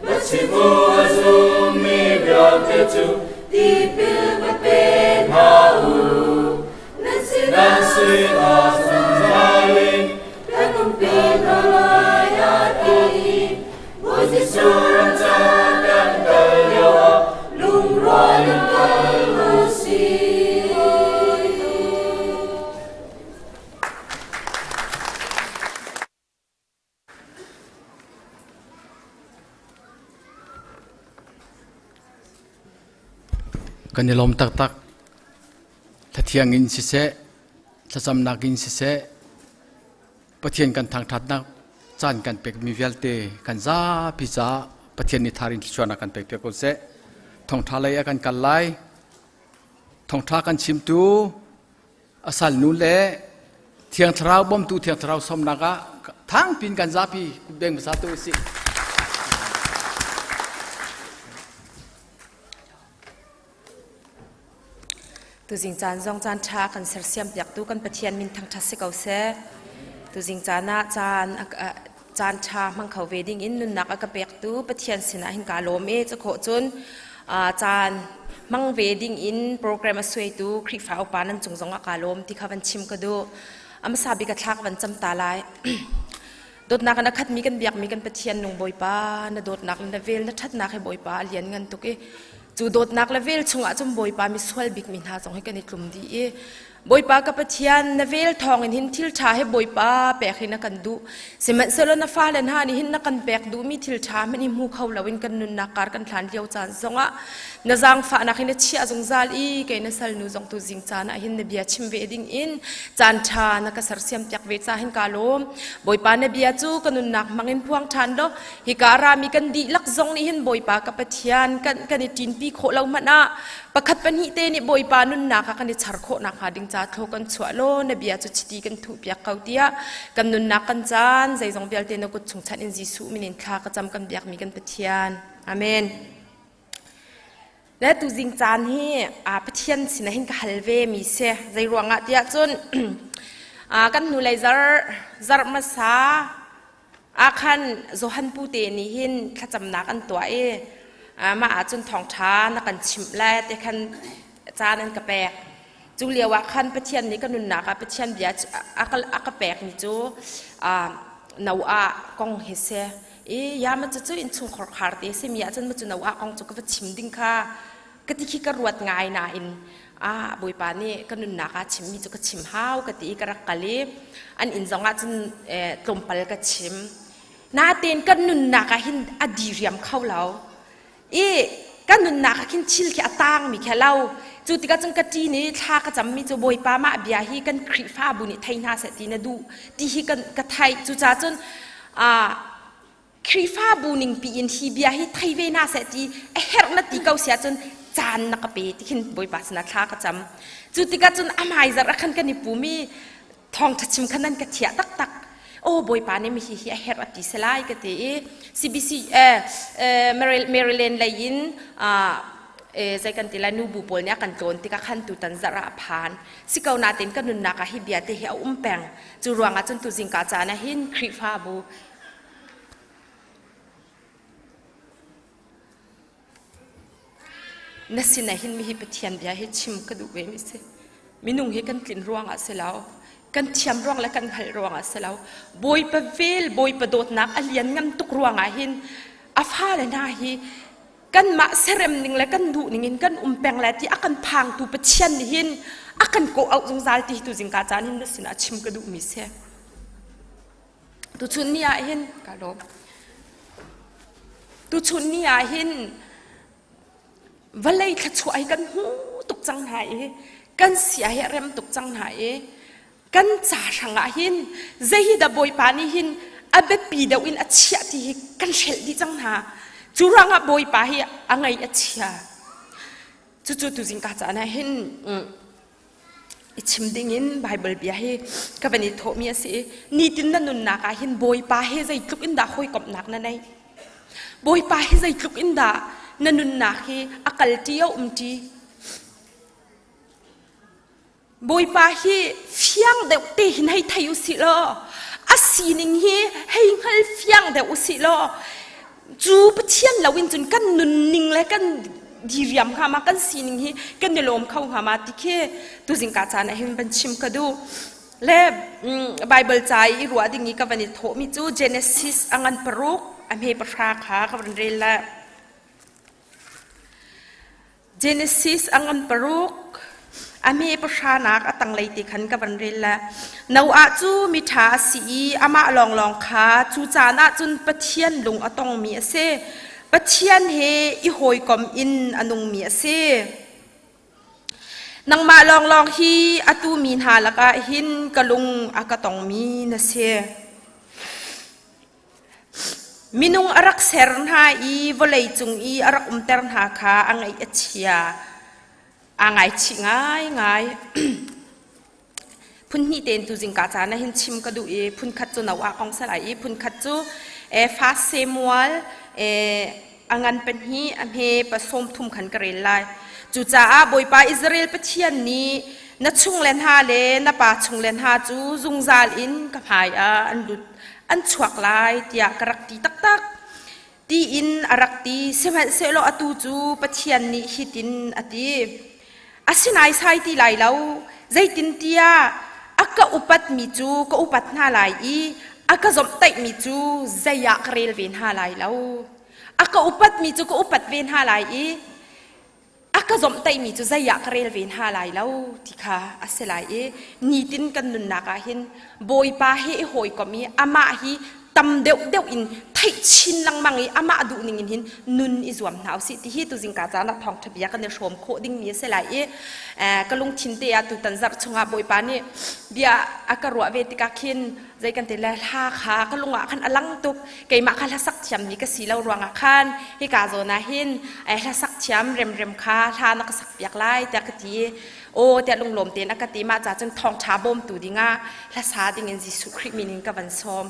va chim u a zummi vialte cu tipil va pe hna u. Nan sinah zungzal in kan umpi hna lai a ti. Bawi Jesuh ram ca kan kal lioah lungrual in kal u sih. Kan i lawm taktak. Thlathiang in siseh, thlacamnak in siseh, Pathian kan thangṭhatnak caan kan pekmi vialte kan zapi caah Pathian nih thar in thluachuahnak kan pek piak ko seh. Thawngṭha lei ah kan kal lai. Thawngṭha kan chimtu a salnu le Thiang Thlarau bawmtu Thiang Thlarau sawmnak ah thangpin kan zapi beng hmasa tu usih. Tuzing caan zong caan ṭha kan sersiam piaktu kan Pathian min thangṭhat si ko seh. Tuzing caan ah caan caan ṭha hmang kho ve ding in nunnak a ka pektu Pathian sinah hin kaa lawm i cakhawh cun caan hmang ve ding in program a suaitu Khrihfa upa nan cung zong ah kaa lawm ti kha van chim ka duh. A hmasa bik a thlak van cam ta lai. Dawtnak in a khatmi kan biakmi kan Pathian nung Bawipa na dawtnak le na vel na ṭhatnak hi Bawipa a lian ngan tuk i cu dawtnak le vel chungah cun Bawipa misual bikmi hna zong hi kan i tlum dih i Bawipa ka Pathian na vel thawngin hin thil ṭha hi Bawipa pek hi na kan duh sihmanhsehlaw na fale hna nih hin na kan pek duhmi thil ṭha hmanh hi hmu kho loin kan nunnak kar kan hlan lio caan zongah na zaangfahnak hi na chiah zungzal i kei na salnu zong tu zing caan ah hin na bia chim ve ding in caan ṭha na ka sersiam piak ve ca hin kaa lawm Bawipa na bia cu ka nunnak hmangin phuang ṭhan law hika rami kan dihlak zong nih hin Bawipa ka Pathian kan kan i ṭinpi khawh lo hmanh ah pakhat pahnih te nih Bawipa nunnak ah kan i char khawh nakhnga ding ca thlaw kan chuah law na bia cu chiti kan thuh piak ko tiah kan nunnak kan caan zeizong vialte na kut chung chanh in Jesuh min in thla ka cam kan biakmi kan Pathian amen Le tuzing caan hi Pathian sinah hin ka hal ve mi si. Zei ruangah tiah cun kan hnulei zar zarh hmasa Ah khan Johan pu te nih hin thlacamnak an tuah i mah ahcun thawngṭha na kan chimh le te khan caan an ka pek. Cu lio ah khan Pathian nih ka nunnak ah Pathian bia a ka pekmi cu Noah kong hi si. I ya ma cu cu innchungkhar khar te simi ahcun ma cu Noah kong cu ka va chim ding kha ka ti khi ka ruat ngai nain ah Bawipa nih ka nunnak ah chimmi cu ka chim hau ka ti i ka rak kal i an inn zong ah cun tlawmpal ka chim. Natein kan nunnak ah hin a diriam kho lo. I kan nunnak ah khin thil khi a tangmi khi a lo. Cu tikah cun ka ṭi nih thla ka cammi cu Bawipa mah bia hi kan Khrihfabu nih thei hna seh ti na duh ti hi ka theih. Cucaah cun Khrihfabu ningpi in hi bia hi thei ve hna seh ti a herh na ti ko si ahcun caan na ka pe ti khin Bawipa sinah thla ka cam. Cu tikah cun a hmaizarh ah khan kan i pum i thawngṭha chim khan nan ka thiah taktak. Aw Bawipa nih mi hi hi a herh a ti si lai ka ti i CBC Maryland lei in zei kan ti lai nubu pawl nih a kan tlawn tikah khan tutan zarh ah a phan. Si ko nain ka nunnak ah hi bia te hi a um peng. Cu ruangah cun tu zingka caan ah hin Khrihfabu Na sinah hin mihi Pathian bia hi chim ka duh ve mi si. Minung hi kan tlin ruangah si lo. Kan thiam ruang le kan hngalh ruangah si lo. Bawipa vel, Bawipa dawtnak a lian ngam tuk ruangah hin a fale hna hi kanmah serem ning le kan duh ning in kan um peng le ti a kan phangtu Pathian nih hin a kan kawh auh zungzal ti hi tu zingka caan hin na sinah chim ka duh mi si. Tuchun ni ah hin ka lawm. Tuchun ni ah hin vawlei thluachuah hi kan hmu tuk cang hna i kan sia hi a rem tuk cang hna i kan ca hrang ah hin zei hi dah Bawipa nih hin a biapi deuh in a chiah ti hi kan hrelh dih cang hna. Cu ruangah Bawipa hi a ngaih a chia. Cucu tuzing ka caan ah hin i chim dingin Baibal bia hi ka van i thawhmi a si i nitin na nunnak ah hin Bawipa he zeitluk in dah hawikomhnak na neih? Bawipa hi zeitluk in dah na nunnak hi a kalṭi a umṭi? Bawipa hi fiang deuh te hin hei thei u sih law a sining hi hei hngal fiang deuh u sih law cu Pathian loin cun kan nunning le kan diriam hnga ma kan sining hi kan i lawm kho hnga ma ti khi tuzingka caan ah hin van chim ka duh le Bible ca i ruah ding i ka van i thawhmi cu Genesis a ngan paruk a hme pahra kha ka van rel la Genesis a ngan paruk, a hme pahranak a tanglei te khan ka van rel le Noah cu miṭha a si i amah lawnglawng kha cu caan ah cun Pathian lung a tongmi a si. Pathian he i hawikom in a nungmi a si. Nangmah lawnglawng hi atu mi hna lakah hin ka lung a ka tongmi na si. Minung a rak ser hna i vawleicung i a rak umter hna kha a ngaih a chia. Aa ngaichih ngaingai. Phun hnih tein tu zingka caan ah hin chim ka duh i phun khat cu Noah kong si lai i phun khat cu fa Samuel a ngan pahnih a hme pa sawm thum khan ka rel lai. Cucaah Bawipa Israel Pathian nih na chung le hna le na pa chung le hna cu zungzal in ka hmai ah an lut an chuak lai tiah ka rak ti taktak tiin a rak ti. Sihmanhsehlaw atu cu Pathian nih hitin a ti: A si naisai ti lai lo, zeitintiah a ka upatmi cu ka upat hna lai i a ka zawmhtaihmi cu zei ah ka rel ve hna lai lo. A ka upatmi cu ka upat ve hna lai i a ka zomhtaihmi cu zei ah ka rel ve hna lai lo ti kha a si lai i nitin kan nunnak ah hin Bawipa he i hawikom i amah hi tam deuh deuh in theih chin lengmang i amah duh ning in hin nun i zuam hna usih ti hi tuzingka caan ah thawngṭha bia kan i hrawm khawh dingmi a si lai i ka lungthin te ah tutan zarh chungah Bawipa nih bia a ka ruah ve tikah khin zei kan ti le hla kha ka lung ah khan a lang tuk keimah kha hlasak thiammi ka si lo ruangah khan hika zawn ah hin hlasak thiam remrem kha hla na ka sak piak lai tiah ka ti aw tiah lunglawm tein a ka ti mah ca cun thawngṭha bawmtu dingah hlasa dingin Jesuh Khrih min in ka van sawm.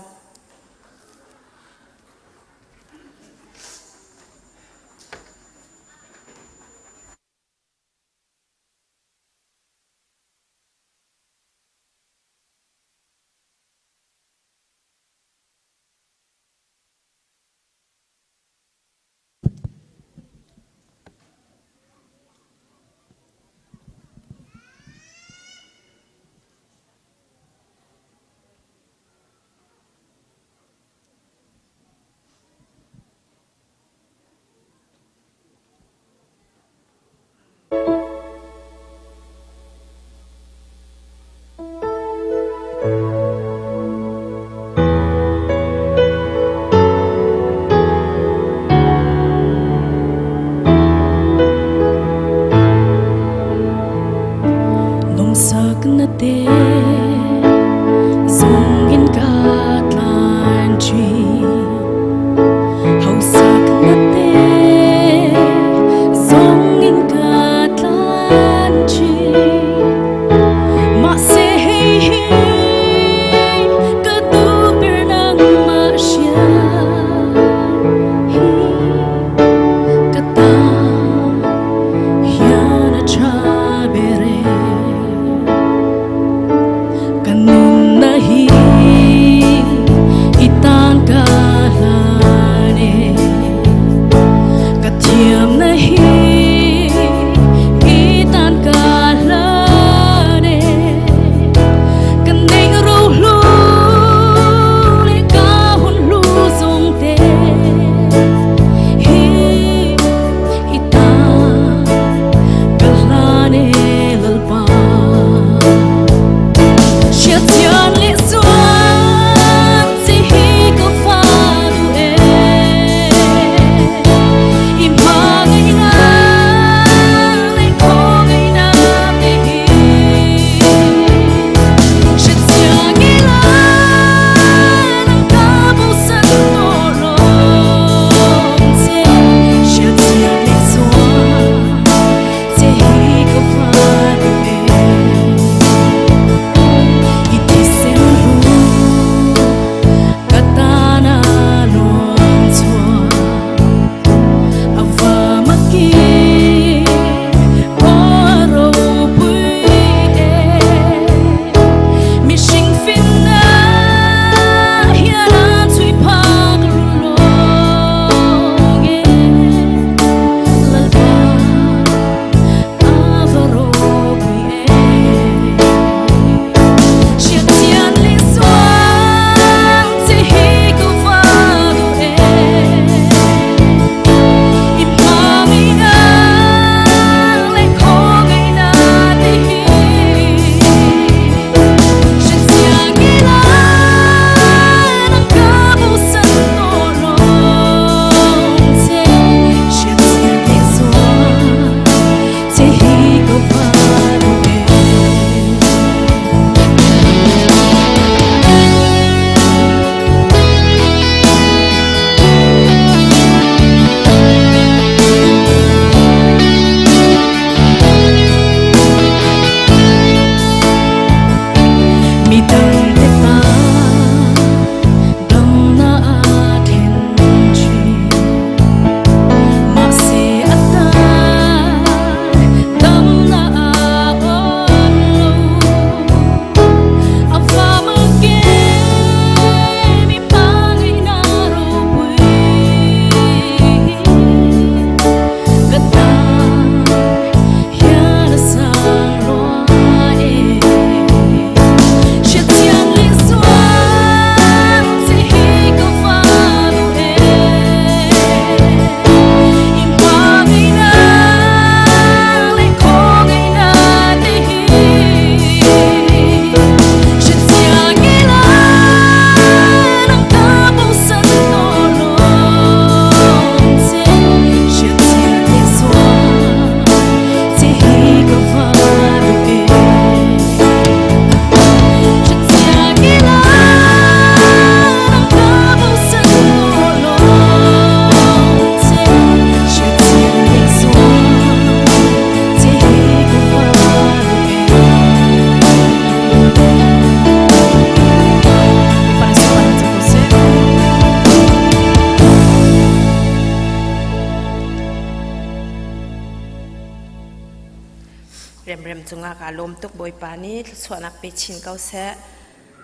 Remrem cungah kaa lawm tuk Bawipa nih thluachuahnak pe chin ko seh.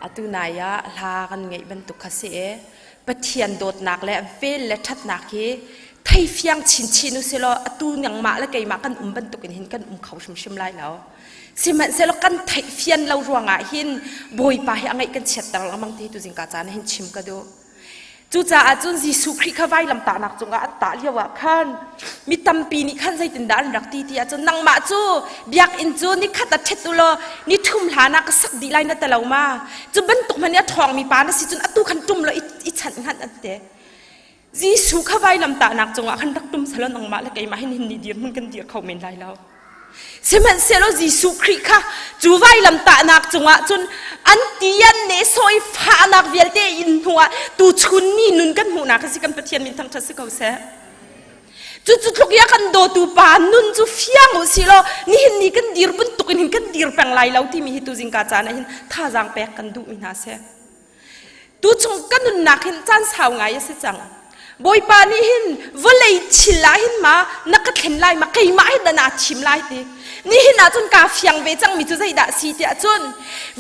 Atu nai ah hla kan ngeih bantuk kha si e. Pathian dawtnak le vel le ṭhatnak hi thei fiang chinchin u silaw atu nangmah le keimah kan um bantuk in hin kan um kho hrimhrim lai lo. Sihmanhsehlaw kan theih fian lo ruangah hin Bawipa hi a ngaih kan chiatter lengmang ti tu zingka caan hin chim ka duh. Cucaah cun Jesuh Khrih kha vailamtahnak cungah an tah lio ah khan mi tampi nih khan zeitindah an rak ti ti ahcun nangmah cu biakinn cu nikhat ah ṭhet u law ni thum hlan ah ka sak dih lai na ti lo ma? Cu bantuk hmanh i a ṭhawngmi pa na si cun atu khan ṭum law i chanh hnganh an ti. Jesuh kha vailamtahnak cungah khan rak tum selaw nangmah le keimah hin hin ni dirhmun kan dir kho men lai lo. Sihmanhsehlaw Jesuh Khrih kha cu vailamtahnak cungah cun an ti an ne sawi fahnak vialte in hnuah tuchun ni nun kan hmuhnak a si kan Pathian min thangṭhat si ko seh. Cu cu tluk i a kan dawtu pa nun cu fiang u si law nihin ni kan dir bantuk in hin kan dir peng lai lo timi hi tu zingka caan ah hin thazaang pek kan duhmi hna seh. Tuchung ka nunnak hin caan sau ngai a si cang. Bawipa nih hin vawlei thil ah hin ma na ka thlen lai ma keimah hi dah naa thim lai ti. Nihin ah cun kaa fiang ve cangmi cu zeidah si tiah cun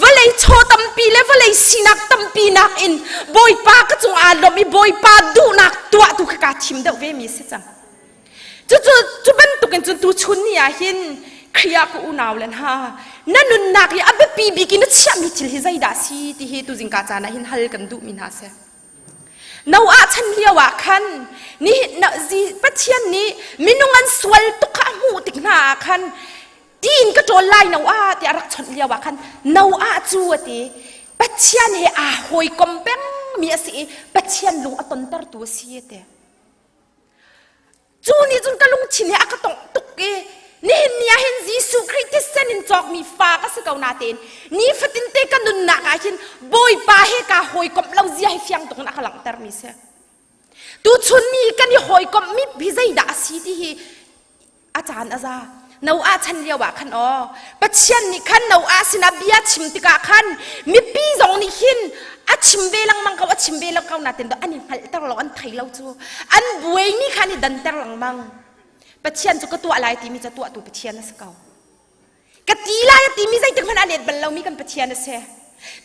vawlei chaw tampi le vawlei sinak tampi nakin Bawipa ka cung aa lawmh i Bawipa duhnak tuah tu kha kaa thim deuh ve mi a si cang. Cucu cu bantukin cun tuchun ni ah hin Khrih ah ka unau le hna na nunnak i a biapi bik in na chiahmi thil hi zeidah si ti hi tuzingka caan ah hin hal kan duhmi hna si. Noah chan lio ah khan ni na, zi, Pathian nih minung an sual tuk kha a hmuh tik hna ah khan tiin ka ṭawl lai Noah tiah a rak chawnh lio ah khan Noah cu a ti Pathian he aa hawikom pengmi a si i Pathian lung a tontertu a si a ti. Cu nih cun ka lungthin he a ka tongh tuk i nihin ni ah hin Jesuh Khrih thisen in cawkmi fa ka si ko natein nifatin te ka nunnak ah hin Bawipa he kaa hawikomh lo zia hi fiang tuk in a ka langhtermi si. Tuchun ni kan i hawikomhmi hi zeidah a si ti hi a caan a za. Noah chan lio ah khan aw Pathian nih khan Noah sinah bia chim tikah khan mipi zong nih hin a chim ve lengmang ko a chim ve lengmang ko natin an i hngalhter lo an thei lo cu an buaimi kha an i danter lengmang Pathian cu ka tuah lai timi ca tuahtu Pathian a si ko Ka ti lai a timi zeitik hmanh a let bal lomi kan Pathian a si.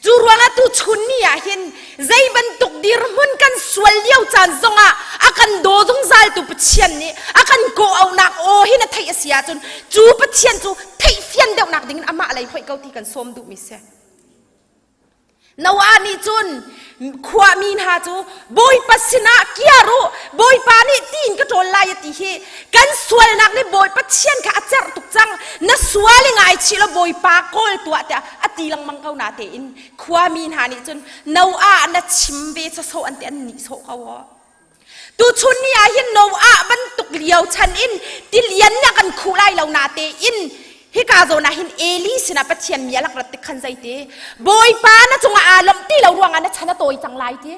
Cu ruangah tu chun ni ah hin zei bantuk dirhmun kan sual lio caan zongah a kan daw zungzal tu Pathian nih a kan kawh-auhnak aw hin a theih a si ahcun cu Pathian cu theihfian deuhnak dingin amah lei hoih ko ti kan sawm duhmi si. Noah nih cun khuami hna cu Bawipa sinah kiar u, Bawipa nih tiin ka ṭawl lai a ti hi kan sualnak nih Bawipa Pathian kha a cerh tuk cang na sual i ngaichih law Bawipa kawl tuah tiah a ti lengmang ko na tein khuami hna nih cun Noah na chim ve sawsawh an ti an nihsawh ko aw. Tuchun ni ah hin Noah bantuk lio chan in tilian nih a kan khuh lai lo na tein hika zawn ah hin Eli sinah Pathian mi a lak rat tik khan zeiti Bawipa na cungah aa lawmh ti lo ruangah na chan a tawi cang lai ti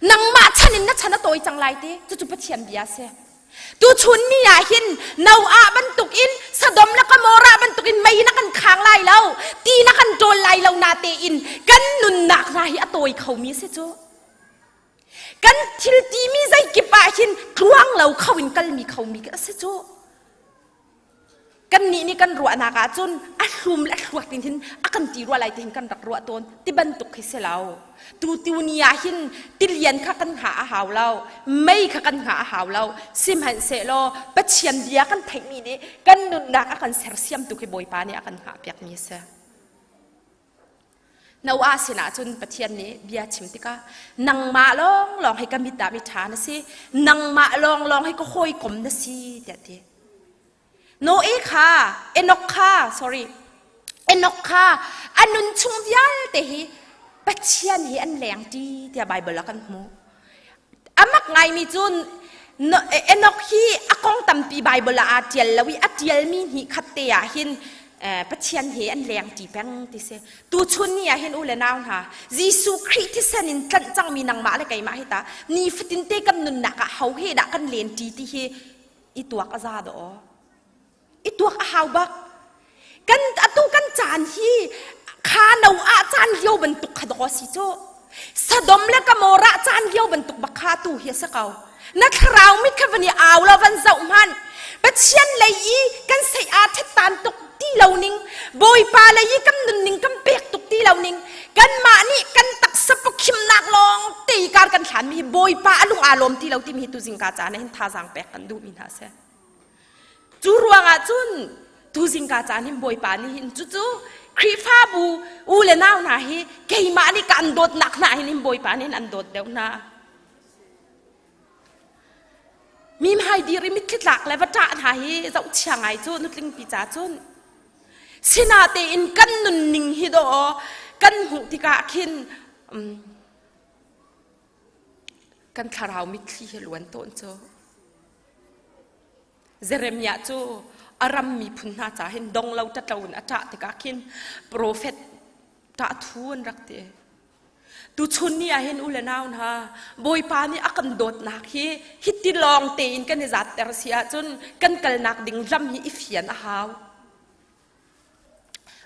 nangmah chan in na chan a tawi cang lai ti cucu Pathian bia a si Tuchun ni ah hin Noah bantuk in Sodom le Gomorrah bantuk in mei na kan khang lai lo ti na kan ṭawl lai lo na tein kan nunnak hna hi a tawi khomi a si cu Kan thil timi zeikip ah hin tluang lo kho in kalmi khomi a si cu. Kannih nih kan ruahnak ah cun a hlum le a hluak tin hin a kan ti rua lai ti hin kan rak ruah tawn ti bantuk hi si lo. Tu tu ni ah hin tilian kha kan hngah a hau lo, mei kha kan hngah a hau lo. Sihmanhsehlaw Pathian bia kan theihmi nih kan nunnak a kan sersiamtu khi Bawipa nih a kan hngah piakmi a si. Noah sinah cun Pathian nih bia chim tikah nangmah lawnglawng hi ka mit ah mi ṭha na si, nangmah lawnglawng hi ka hawikom na si tiah ti. Noe kha, Enoch kha, sorry, Enoch kha a nun chung vialte hi Pathian he an lengṭi tiah Baibal ah kan hmuh. A mak ngaimi cu Enoch hi a kong tampi Baibal ah aa ṭial lo i a ṭialmi hnih khat te ah hin Pathian he an lengṭi peng ti si. Tuchun ni ah hin u le nau hna, Jesuh Khrih thisen in tlanh cangmi nangmah le keimah hi ta nifatin te kan nunnak ah ho he dah kan lenṭi ti hi i tuak a za dawh aw. I tuak a hau bak. Kan atu kan caan hi kha no ah caan lio bantuk kha dawh si cu. Sodom le Gomorrah caan lio bantuk bak kha tu hi a si ko. Na thlarau mit kha van i au law van zoh hmanh. Pathian lei i kan sei aa ṭhet tan tuk. ti lo ning, Bawipa lei i kan nunning kan pek tuk ti lo ning, kanmah nih kan taksa pawkhimnak lawng te i kar kan hlanmi hi Bawipa a lung aa lawm ti lo timi hi tuzing ka caan ah hin thazaang pek kan duhmi hna a si. Cu ruangah cun tuzing ka caan hin Bawipa nih hin cucu Khrihfabu u le nau hna hi keimah nih ka an dawtnak hna hin hin Bawipa nih hin an dawt deuh hna. Mi hmai dir i mitthli tlak le va ṭah hna hi zohchia ngai cu nutlingpi ca cun sinatein kan nunning hi dawh kan hmuh tikah khin kan thlarau mitthli hi luan tawn cu. Jeremiah cu a ram miphun hna ca hin dong lo ṭatlo in a ṭah tikah khin profet ṭah thu an rak ti. Tuchun ni ah hin u le nau hna, Bawipa nih a kan dawtnak hi hiti lawng tein kan i zatter si ahcun kan kalnak ding lam hi i fian a hau.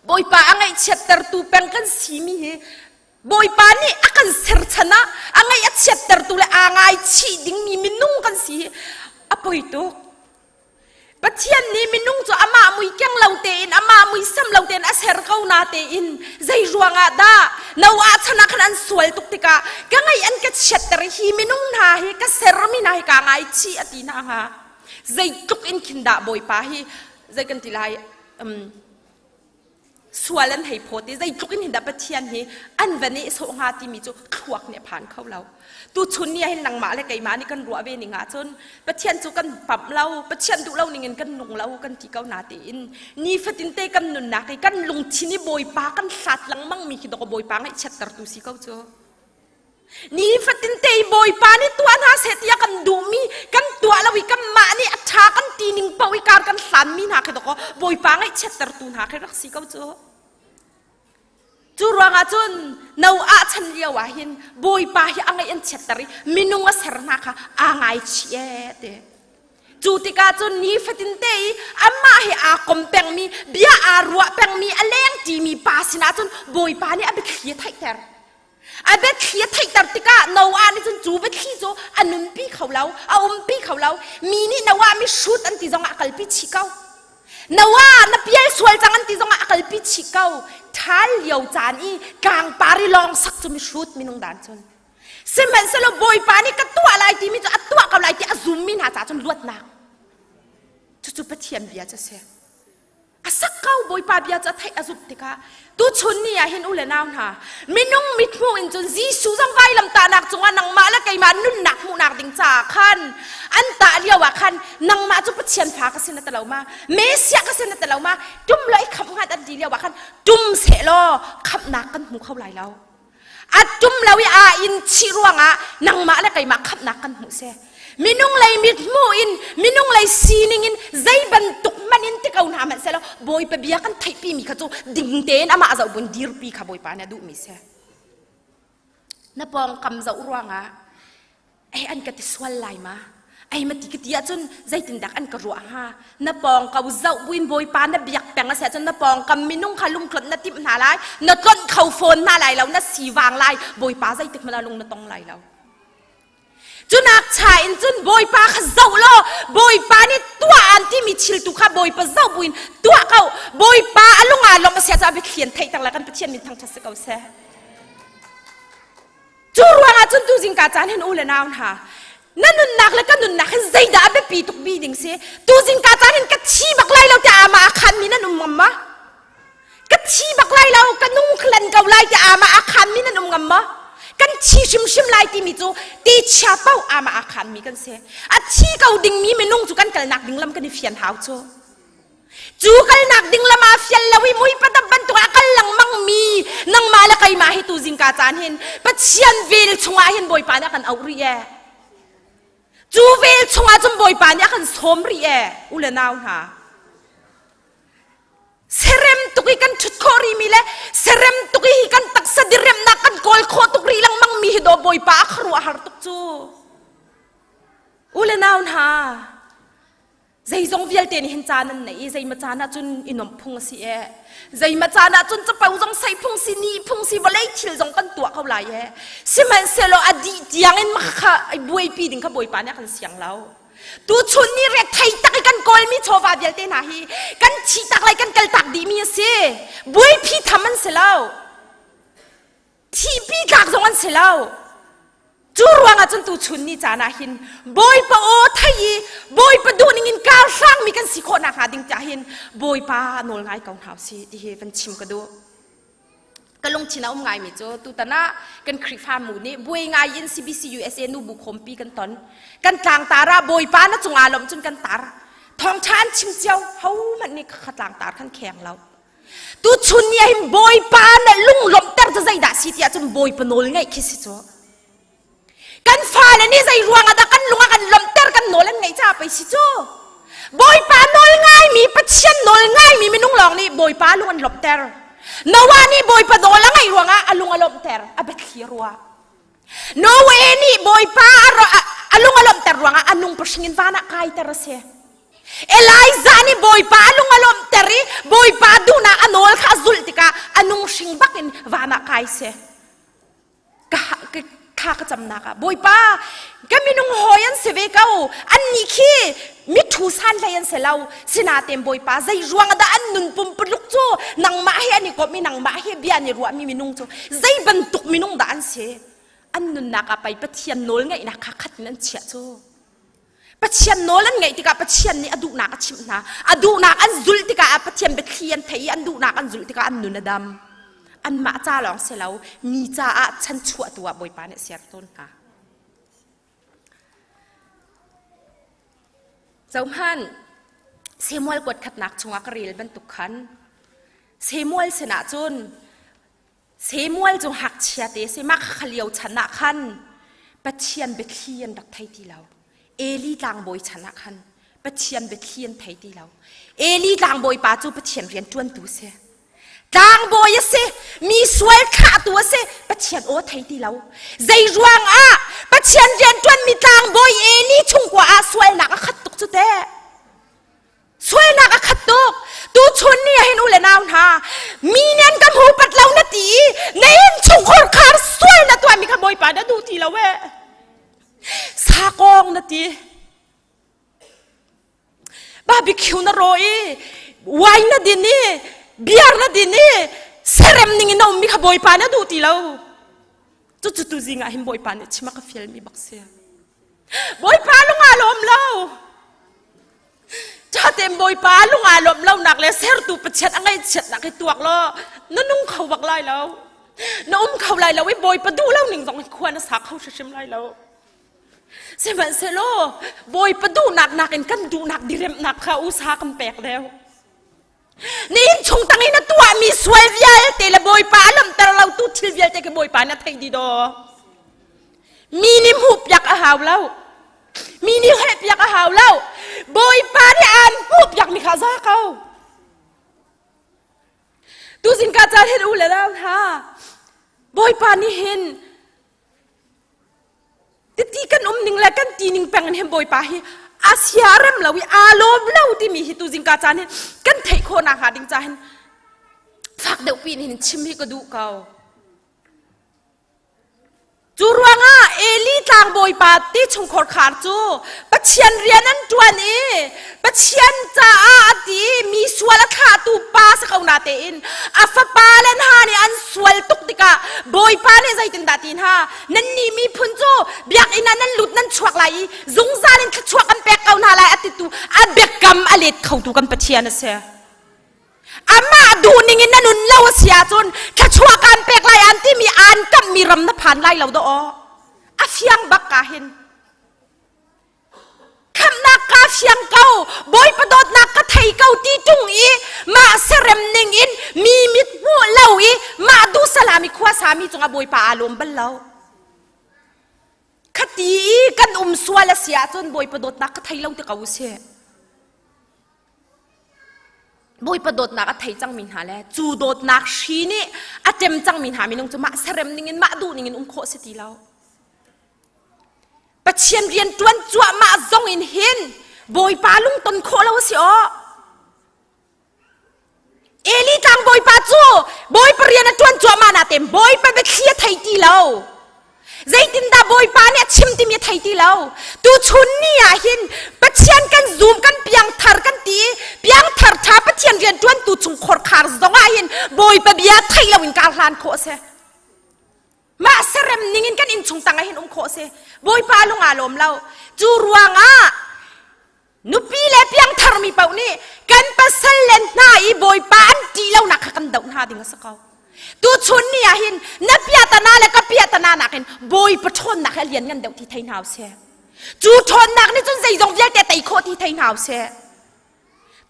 Bawipa a ngaihchiattertu peng kan simi hi Bawipa nih a kan serchan ah a ngaih a chiattertu le aa ngaichih dingmi minung kan si hi a poi tuk. Pathian nih minung cu amah mui keng lo tein amah mui sam lo tein a ser ko na tein zei ruangah dah Noah chan ah khan an sual tuk tikah ka ngaih an ka chiatter hi minung hna hi ka sermi hna hi kaa ngaichih a ti hna hnga. Zeitluk in khin dah Bawipa hi zei kan ti lai um, sual an hei phawt i zeitluk in hin dah Pathian hi an va nehsawh hnga timi cu thluak nih a phan kho lo. Tuchun ni ah hin nangmah le keimah nih kan ruah ve ning ahcun Pathian cu kan pamh lo, Pathian duh lo ning in kan nung lo kan ti ko na tiin nifatin te kan nunnak i kan lungthin i Bawipa kan hlat lengmang mi khi dawk Bawipa ngaihchiattertu si ko cu. Nifatin te i Bawipa nih tuah hna seh tiah kan duhmi kan tuah lo i kanmah nih a ṭha kan ti ning paoh i kar kan hlanmi hna khi dawkaw Bawipa ngaihchiattertu hna khi rak si ko cu. Cu ruangah cun Noah chan lio ah hin Bawipa hi a ngaih an chiatter i minung a ser hna kha aa ngaichih ee ti. Cu tikah cun nifatin te i amah he aa kom pengmi, bia aa ruah pengmi, a lengṭimi pa sinah cun Bawipa nih a biathli a theihter. A biathli a theihter tikah Noah nih cun cu biathli cu a nunpi kho lo, a umpi kho lo. Mi nih Noah mihrut an ti zongah a kalpi chih ko. Noah na pial sual cang an ti zongah a kalpi chih ko. Ṭhal lio caan i tlangpar i lawng sak cu mihrut minung dan cun. Sihmanhsehlaw Bawipa nih ka tuah lai timi cu a tuah ko lai ti a zummi hna caah cun luatnak. Cucu Pathian bia cu a si. A sak ko Bawipa bia cu a theih a zumh tikah tuchun ni ah hin u le nau hna minung mithmuh in cun Jesuh zong vailamtahnak cungah nangmah le keimah nunnak hmuhnak ding caah khan an tah lio ah khan nangmah cu Pathian fa ka si na ti lo ma Messiah ka si na ti lo ma tum lo i khamh hngat an ti lio ah khan tum seh law khamhnak kan hmu kho lai lo A tum lo i aa in chih ruangah nangmah le keimah khamhnak kan hmuh seh. Minung lei mithmuh in, minung lei sining in zei bantuk hmanh in ti ko hna hmanh sehlaw Bawipa bia kan theihpi mi kha cu ding tein amah zoh bun dirpi kha Bawipa nih a duhmi si. Na pawngkam zoh ruangah Ei an ka ti sual lai ma? Ei ma ti ka ti ahcun zeitindah an ka ruah hnga? Na pawng ko zoh buin Bawipa na biak peng a si ahcun na pawngkam minung kha lungtlonh na timh hna lai, na tlonh kho fawn hna lai lo, na sivang lai, Bawipa zeitik hmanh ah lung na tong lai lo. Cunak cha in cun Bawipa kha zoh law Bawipa nih tuah an timi thil tu kha Bawipa zoh buin tuah ko. Bawipa a lung aa lawmh a si ahcun a biathli an theihter le kan Pathian min thangṭhat si ko seh. Cu ruangah cun tu zingka caan hin u le nau hna, na nunnak le ka nunnak hin zeidah a biapi tuk bi ding si? Tu zingka caan hin ka thi bak lai lo tiah amah a khanmi nan um ngam ma? Ka thi bak lai lo, ka nung hlen ko lai tiah amah a khanmi nan um ngam ma? Kan thi hrimhrim lai timi cu ti chia paoh amah a khanmi kan si. A thi ko dingmi minung cu kan kalnak ding lam kan i fian hau cu. Cu kalnak ding lam ah fial lo i mui padap bantuk ah kal lengmang mi nangmah le keimah hi tu zingka caan hin Pathian vel chungah hin Bawipa nih a kan auh rih ee. Cu vel chungah cun Bawipa nih a kan sawm rih ee u le nau hna. Serem tuk i kan ṭhut khawh rih mi le serem tuk i hi kan taksa diriamnak kan kawl khawh tuk rih lengmang mi hi daw Bawipa a khuaruahhar tuk cu. U le nau hna, Zeizong vialte nih hin caan an nei i zeimaw caan ah cun i nuamh phung a si ee. Zeimaw caan ah cun capo zong sei phung si, ni phung si, vawlei thil zong kan tuah ko lai ee. Sihmanhsehlaw a dih tiang in kha buaipi ding kha Bawipa nih a kan siang lo. Tu chun ni re thei tak i kan kawlmi chawva vialte hna hi kan thi tak lai kan kal tak dihmi a si. Buaipi tham an si lo. Thihpi tlak zong an si lo. Cu ruangah cun tu chun ni caan ah hin Bawipa aw thei i Bawipa duh ning in kar hrangmi kan si khawh nakhnga ding tiah hin Bawipa nawl ngai ko hna usih ti hi van chim ka duh. Ka lungthin a um ngaimi cu tutan ah kan Khrihfamu nih buai ngai in CBC USA nubu khawmpi kan ton. Kan tlangtar ah Bawipa na cungah lawmh cun kan tar. Thawngṭha an chim cio hohmanh nih kha tlangtar khan kheng lo. Tuchun ni ah hin Bawipa na lunglawmhter cu zeidah si tiah cun Bawipa nawl ngaih khi si cu. Kan fale nih zei ruang ah dah kan lung a kan lawmhter kan nawl an ngaih caah pei si cu. Bawipa nawl ngaimi Pathian nawl ngaimi minung lawng nih Bawipa lung an lawmhter. Noah nih Bawipa nawl a ngaih ruangah a lung a lawmhter, a biathli a ruah. Noah nih Bawipa a lung a lawmhter ruangah a nung pahring in van ah kaiter a si. Elijah nih Bawipa a lung a lawmhter i Bawipa duhnak a nawl kha a zulh tikah a nung hring bak in van ah kai si. Ka kha ka camnak ah Bawipa ka minung hawi an si ve ko an nih khi mithu san hlei an si lo sinaten Bawipa zei ruang dah an nun pumpuluk cu nangmah he an i komh i nangmah he bia an i ruahmi minung cu zei bantuk minung dah an si an nunnak ah pei Pathian nawl ngeihnak kha khat in an chiah cu Pathian nawl an ngaih tikah Pathian nih a duhnak a chimh hna. A duhnak an zulh tikah Pathian biathli an theih i an duhnak an zulh tikah an nun a dam. Anmah ca lawng si lo, mi caah chanchuahtu ah Bawipa nih a ser tawn hna. Zohhmanh, Samuel kuat khatnak chungah ka rel bantuk khan Samuel sinah cun Samuel cu ngakchia te si mah kha lio chan ah khan Pathian biathli an rak thei ti lo. Eli tlangbawi chan ah khan Pathian biathli an thei ti lo. Eli tlangbawi pa cu Pathian rian ṭuantu si. Tlangbawi a si, mi sual thlahtu a si, Pathian aw thei ti lo. Zei ruang ah Pathian rian ṭuanmi tlangbawi Eli chungkua ah sualnak a khat tuk cu teh. Sualnak a khat tuk. Tuchun ni ah hin u le nau hna, mi nih an ka hmu pat lo na ti i na innchungkhar khar sual na tuahmi kha Bawipa na duh ti lo eh. Sakawng na ti. Barbecue na ro i wine na din i beer na din i serem ning in na ummi kha Bawipa na duh ti lo. Cucu tu zing ah hin Bawipa nih chim a ka fialmi bak si. Bawipa lung aa lawm lo. Ṭhatein Bawipa lung aa lawmh lonak le sertu Pathian a ngaihchiatnak hi tuak law na nung kho bak lai lo. Na um kho lai lo i Bawipa duh lo ning zong in khua na sa kho hrimhrim lai lo. Sihmanhsehlaw Bawipa duhnak nakin kan duhnak diremhnak kha usa kan pek deuh. Na innchung tang i na tuahmi sual vialte le Bawipa a lamter lotu thil vialte khi Bawipa na theih dih daw. Mi nih hmuhpiak a hau lo. Mi nih helhpiak a hau lo. Bawipa nih aan hmuhpiakmi kha za ko. Tuzing ka caan hin u le nau hna, Bawipa nih hin Titi kan um ning le kan ti ning peng in hin Bawipa hi a sia rem lo i aa lawm lo timi hi tu zingka caan hin kan theih khawh nak hnga ding ca hin fak deuh pi in hin chim hi ka duh ko. Cu ruangah Eli tlangbawipa ti chungkhar khar cu Pathian rian an ṭuan i Pathian caah a ti mi sual a thlahtu pa si ko na tein a fapa le hna nih an sual tuk tikah Bawipa nih zeitindah ti hna nannih miphun cu biakinn ah nan lut nan chuak lai i zungzal in thluachuah kan pek ko hna lai a titu a biakam a let khotu kan Pathian a si. Amah duhning in na nun lo a si ahcun thluachuah kaan pek lai an timi aan kamhmi ram na phan lai lo dawh aw. A fiang bak ka hin. Khamhnak ka fiang ko, Bawipa dawtnak ka thei ko ti ṭung i mah serem ning in mi mit hmuh lo i mah duh salami khua sami cungah Bawipa aa lawm bal lo. Khati i kan um sual a si ahcun Bawipa dawtnak ka thei lo ti ko usih. Bawipa dawtnak a thei cangmi hna le cu dawtnak hri nih a ṭem cangmi hna minung cu mah serem ning in mah duh ning in um khawh si ti lo. Pathian rian ṭuan cuahmah zong in hin Bawipa lungton khawh lo a si aw. Eli tlang Bawipa cu Bawipa rian a ṭuan cuahmah natein Bawipa biathli a thei ti lo. Zeitindah Bawipa Bawipa nih a chim timi a thei ti lo. Tu chun ni ah hin Pathian kan zum kan piangthar kan ti i piangthar ṭha Pathian rianṭuantu chung khorkhar zong ah hin Bawipa bia theih loin kar hlan khawh a si. Mah serem ning in kan innchung tang ah hin um khawh a si. Bawipa lung aa lawm lo. Cu ruangah nupi le piangtharmi paoh nih kan pasal le hna i Bawipa an ṭih lonak kha kan doh hna ding a si ko. Tuchun ni ah hin na piatana le ka piatana nakin Bawipa ṭhawnnak hi a lian ngan deuh ti thei hna usih. Cu ṭhawnnak nih cun zeizong vialte tei khawh ti thei hna usih.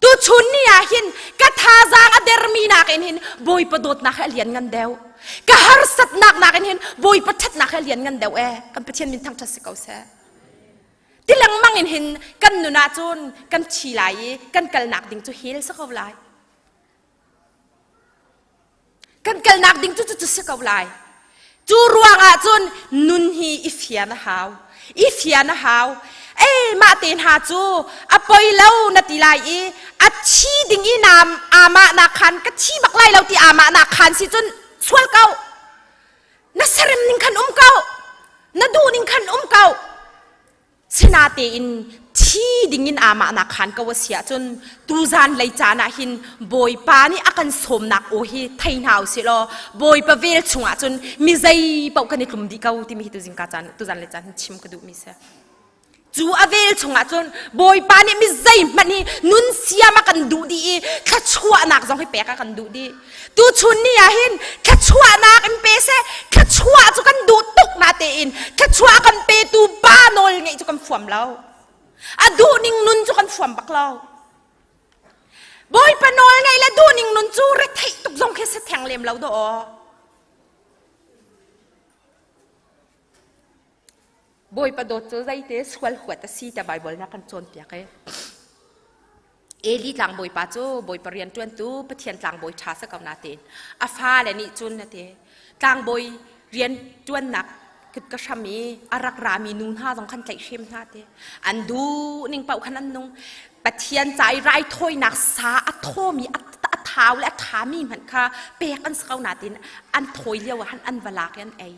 Tuchun ni ah hin ka thazaang a dermi nakin hin Bawipa dawtnak hi a lian ngan deuh. Ka harsatnak nakin hin Bawipa ṭhatnak hi a lian ngan deuh ee. Kan Pathian min thangṭhat si ko seh. Ti lengmang in hin kan nun ahcun kan thi lai i kan kalnak ding cu hell si ko lai. Kan kalnak ding cu cu si ko lai. Cu ruangah cun nun hi i fian a hau. I fian a hau. Ei mah te hna cu a poi lo na ti lai i a thi ding i naam amah nak khan ka thi bak lai lo ti amah nak khan si cun sual ko. Na serem ning khan um ko. Na duh ning khan um ko. Sinatein thi dingin amah nak khan ko a si ahcun tuzan lei caan ah hin Bawipa nih a kan sawmnak aw hi thei hna usih law Bawipa vel chungah cun mi zei paoh kan i tlum dih ko timi hi tuzing ka caan tuzan lei caan hin chim ka duhmi si. Cu a vel chungah cun Bawipa nih mi zeihmanh hi nun siam a kan duh dih i thluachuahnak zong hi pek a kan duh dih. Tuchun ni ah hin thluachuahnak in pe seh thluachuah cu kan duh tuk na tein thluachuah kan petu pa nawl ngeih cu kan fuam lo. A duh ning nun cu kan fuam bak lo. Bawipa nawl ngeih le duh ning nun cu retheih tuk zong khi si theng lem lo do aw. Bawipa dawt cu zeite sual huat a si te Bible na kan cawnpiak e. Eli tlangbawipa cu bawipa rianṭuantu Pathian tlangbawi ṭha si ko natein a fale nih cun a ti tlangbawi rianṭuannak ka hram i a rak rami nu hna zong khan tlaihhrem hna ti an duh ning paoh khan an nung Pathian ca i raithawinak sa a thawmi a thau le a ṭhami hmanh kha pek an si ko natin an thawi lio ah khan an va lak i an ei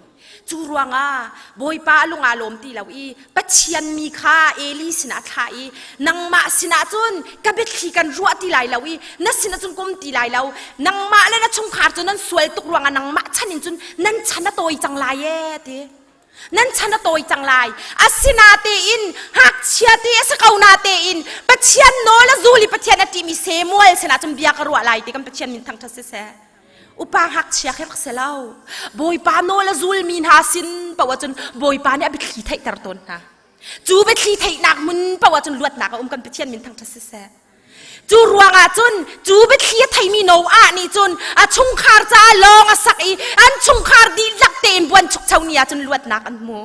Cu ruangah Bawipa a lung aa lawm ti lo i Pathian mi kha Eli sinah a thlah i nangmah sinah cun ka biathli kan ruah ti lai lo i na sinah cun kum ti lai lo nangmah le na chungkhar cu nan sual tuk ruangah nangmah chan in cun nan chan a tawi cang lai ee ti nan chan a tawi cang lai asinatein ngakchia te a si ko natein Pathian nawl a zul i Pathian a ṭihmi Samuel sinah cun bia ka ruah lai ti kan Pathian min thangṭhat siseh Upa ngakchia khi rak si lo. Bawipa nawl a zulmi hna sin paoh ahcun Bawipa nih a biathli theihter tawn hna. Cu biathli theihnak hmun paoh ahcun luatnak a um kan Pathian min thangṭhat siseh. Cu ruangah cun cu biathli a theimi Noah nih cun a chungkhar caah lawng a sak i an chungkhar dihlak tein buanchukcho ni ahcun luatnak an hmu.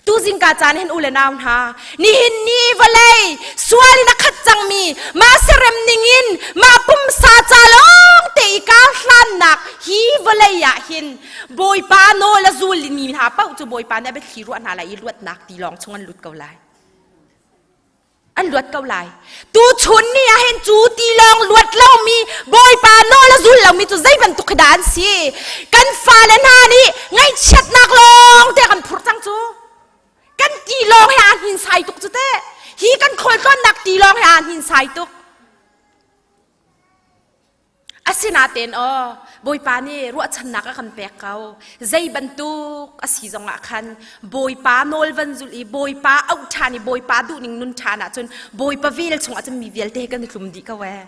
Tuzingka caan hin u le nau hna, nihin ni vawlei sual in a khat cangmi mah serem ningin mah pumsa ca lawng te i kar hlannak hi vawlei ah hin Bawipa nawl a zul mi hna paoh cu Bawipa nih a biathli ruah hna lai i luatnak ti lawng chung an lut ko lai. An luat ko lai. Tuchun ni ah hin cu ti lawng luat lomi Bawipa nawl a zul lomi cu zei bantuk khi dah an si? Kan fale hna nih ngaihchiatnak lawng te kan phurh cang cu. Kan ti lawng he aa hninsai tuk cu teh. Hi kan khualtlawnnak ti lawng he aa hninsai tuk. Asinain aw Bawipa nih ruahchannak a kan pek ko. Zei bantuk a si zongah khan Bawipa nawl van zulh i Bawipa auh ṭhan i Bawipa duhning nun ṭhan ahcun Bawipa vel chungah cun mi vialte kan i tlum dih ko ee.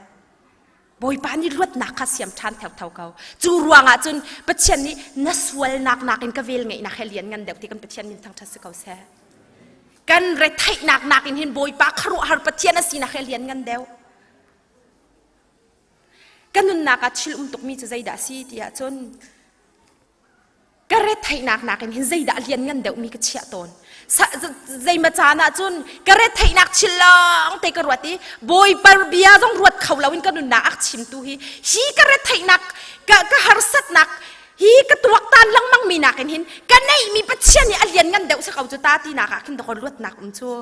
Bawipa nih luatnak kha siam ṭhan theutheu ko. Cu ruangah cun Pathian nih na sualnak nakin ka vel ngeihnak he lian ngan deuh ti kan Pathian min thangṭhat si ko seh. Kan retheihnak nakin hin Bawipa khuaruahhar Pathian a sinak he lian ngan deuh. Ka nunnak ah thil um tukmi cu zeidah a si ti ahcun ka retheihnak nakin hin zeidah a lianngan deuhmi ka chiah tawn. Zeima caan ah cun ka retheihnak thil lawng te ka ruat i Bawipa bia zong ruat kho loin ka nunnak a chimtu hi hi ka retheihnak ka, ka harsatnak hi ka tuaktan lengmang mi nakin hin ka neihmi Pathian nih a lianngan deuh si ko cu ta tinak ah khin dakaw luatnak um cu.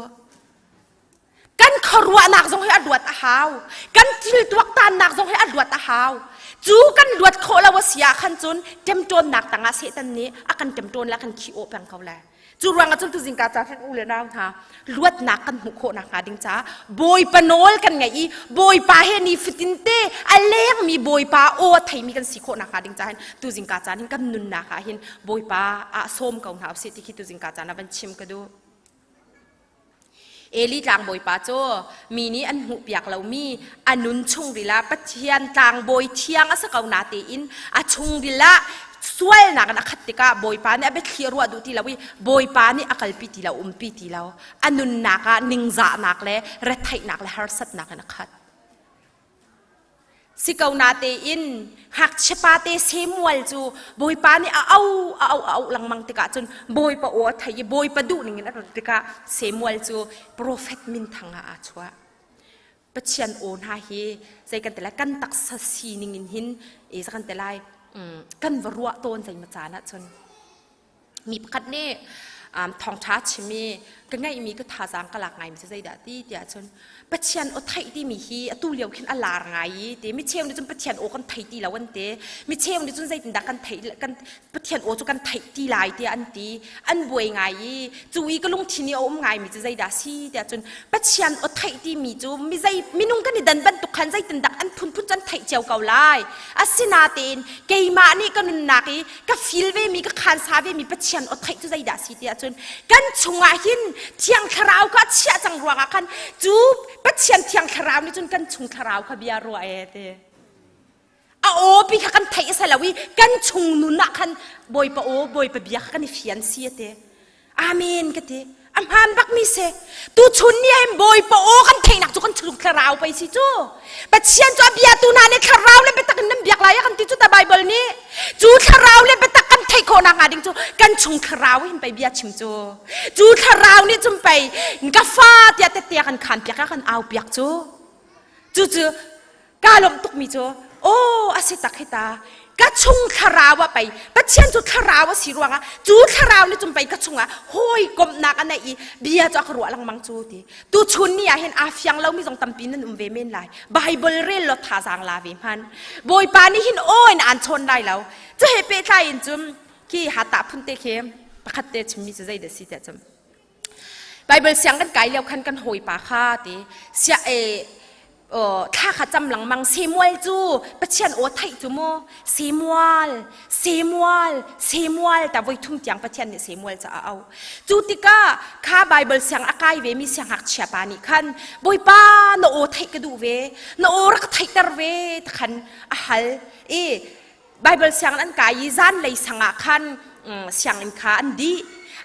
Kan khuaruahnak zong hi a luat a hau. Kan thil tuaktannak zong hi a luat a hau. Cu kan luat khawh lo a si ah khan cun ṭemṭawnnak tangah Satan nih a kan ṭemṭawn le a kan khih awh peng ko lai. Cu ruangah cun tuzingka ca hran u le nau hna luatnak kan hmuh khawh nakhnga ding caah Bawipa nawl kan ngaih i Bawipa he ni fatin te a lengmi Bawipa aw a theimi kan si khawh nakhnga ding caah hin tuzingka caan hin kan nunnak ah hin Bawipa ah sawm ko hna usih ti khi tuzingka caan ah van chim ka duh. Eli tlangbawipa cu mi nih an hmuhpiak lomi a nun chungril ah Pathian tlangbawi thiang a si ko natein a chungril ah sualnak in a khat tikah Bawipa nih a biathli a ruah duh ti lo i Bawipa nih a kalpi ti lo, umpi ti lo. A nunnak ah ningzahnak le retheihnak le harsatnak in a khat. Si ko natein ngakchia pate Samuel cu Bawipa nih a auh a auh a auh lengmang tikah cun Bawipa aw a thei i Bawipa duh ning in a rat tikah Samuel cu profet minthang ah aa chuah. Pathian aw hna hi zei kan ti lai kan taksa sining in hin e kan ti lai kan va ruah tawn zei ma caan ah cun Mi pakhat nih thawngṭha chim i ka ngeihmi ka thazaang ka lak ngaimi cu zeidah ti tiah cun Pathian aw theih timi hi atu lio khin a lar ngai i ti mi cheu nih cun Pathian aw kan thei ti lo an ti mi cheu nih cun zeitindah kan theih kan Pathian aw cu kan theih ti lai tiah an ti an buai ngai i cu i ka lungthin i a um ngaimi cu zeidah si tiah cun Pathian aw theih timi cu mi zei minung kan i dan bantuk khan zeitindah an phunphun cu an theih cio ko lai asinatein keimah nih ka nunnak i ka feel ve mi ka khansa ve mi Pathian aw theih cu zeidah si ti ahcun kan chungah hin thiang thlarau kha chiah cang ruangah khan cu Pathian thiang thlarau nih cun kan chung thlarau kha bia ruah e ti a aw pi kha kan theih a lo i kan chung nun ah khan Bawipa aw Bawipa bia kha kan i fian si ate Amen ka ti. A hmaan bakmi si. Tuchun ni ahhin Bawipa aw kan theihnak cu kan chung thlarau pei si cu. Pathian cu a biatu hna nih thlarau le biatak in nan biak lai a kan ti cu ta Bible nih. Cu thlarau le biatak kan theih khawh nak hnga ding cu kan chung thlarau hin pei bia chim cu. Cu thlarau nih cun pei ka fa tiah tette kan khaan piak a kan au piak cu. Cucu Kaa lawmh tukmi cu aw a si tak hi ta ka chung thlarau ah pei Pathian cu thlarau a si ruangah cu thlarau nih cun pei ka chungah hawikomhnak a neih i bia cu a ka ruah lengmang cu ti tuchun ni ah hin aa fiang lomi zong tampi nan um ve men lai Bible rel law thazaang la ve hman Bawipa nih hin aw in aan chawn lai lo cu he pehtlai in cun khi hata phun te khi pakhat te chimmi cu zei dah si tiah cun Bible siang kan kai lio khan kan hawipa kha ti sia e thla kha cam lengmang Samuel cu Pathian aw theih cu mu Samuel Samuel Samuel ta voi thum tiang Pathian nih Samuel ca a au cu tikah kha Bible siang a kai ve mi siangngakchia pa nih khan Bawipa na aw theih ka duh ve na aw rak theihter ve ta khan a hal i Bible sianginn an kai i zanlei sang ah khan sianginn kha an dih.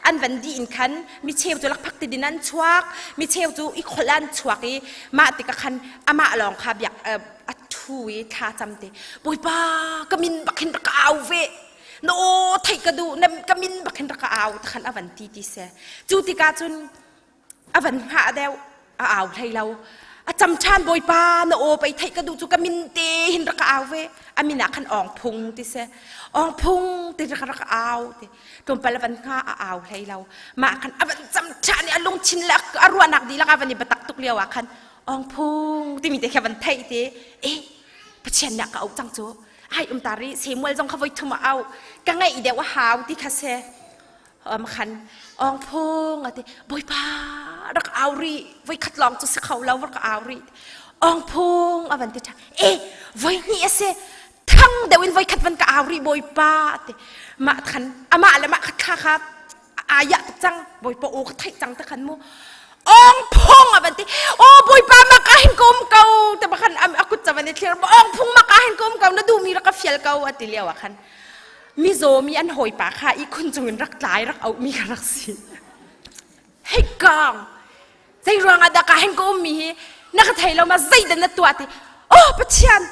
An van dih in khan mi cheu cu lakphak ti din an chuak, mi cheu cu i kholh an chuak i mah tikah khan amah lawng kha biak a ṭhu i thla cam te Bawipa ka min bak hin rak ka au ve na aw theih ka duh na ka min bak hin rak ka au ta khan a van ti ti seh cu tikah cun a van hngah deuh a au hlei lo a cam ṭhan bawipa na aw pei theih ka duh cu ka min te hin rak ka au ve a min ah khan awng phung ti si awng phung ti rak rak au ti tlawmpal a van hnga a au hlei lo mah khan a van cam ṭhan i a lungthin le a ruahnak dihlak a van i biatak tuk lio ah khan awng phung timi te khi a van theih ti eh Pathian nih a ka auh cang cu ai um ta ri Samuel zong kha voi thum a au ka ngaih deuh a hau ti kha si khan ong phung a ti bawipa rak au ri voi khat lawng cu si kho lo rak au ri ong phung a van ti ṭha e voi hnih a si thang deuh in voi khat van ka au ri bawipa a ti mah khan amah le mah khat thla kha aya tuk cang bawipa aw ka theih cang te khan mu ong phung a van ti o bawipa mak ah hin ka um ko te khan a kut ca van i thlir ong phung mak ah hin ka um ko na duhmi rak ka fial ko a ti lio ah khan mizaw mi an hawipa kha ihkhun cungin rak tlai rak auhmi ka rak si. Hei kang! Zei ruangah dah ka hen ka ummi hi na ka thei lo ma zeidah na tuah ti oh Pathian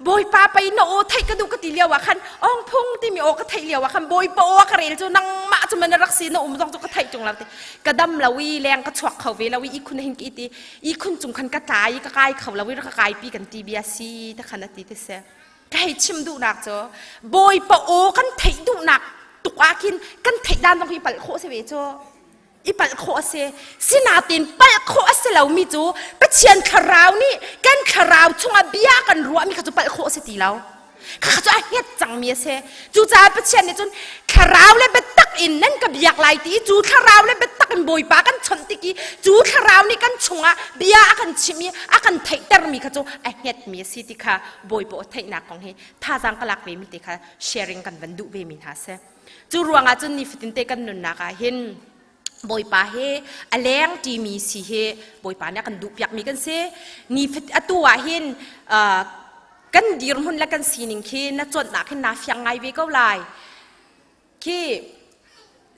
Bawipa pei na aw theih ka duh ka ti lio ah khan ong phung timi aw ka theih lio ah khan Bawipa aw ka rel cu nangmah cu man rak si na um zong cu ka theih tung lo ti ka dam lo i leng ka chuak kho ve lo i ihkhun hin ka iti ihkhun cung khan ka tla i ka kai kho lo i rak ka kai pi kan ti bia si ta khan a ti ti si Ka hei chim duhnak cu Bawipa aw kan theih duhnak tuk ah khin kan theih dan zong hi palh khawh si ve cu. I palh khawh a si. Sinain palh khawh a si lomi cu Pathian thlarau nih kan thlarau chungah bia kan ruahmi kha cu palh khawh a si ti lo. Kha cu a hnget cangmi a si. Cucaah Pathian nih cun thlarau le biatak. biatak in nan ka biak lai ti cu thlarau le biatak in Bawipa kan chawnh tik i cu thlarau nih kan chungah bia a kan chimh i a kan theihtermi kha cu a hngetmi a si ti kha Bawipa aw theihnak kong hi thazaang ka lak ve mi te kha sharing kan van duh ve mi hna si. Cu ruangah cun nifatin te kan nunnak ah hin Bawipa he a leng ṭimi si hi Bawipa nih a kan duhpiakmi kan si. Nifat atu ah hin kan dirhmun le kan sining khi na cuanhnak hin naa fiang ngai ve ko lai. Khi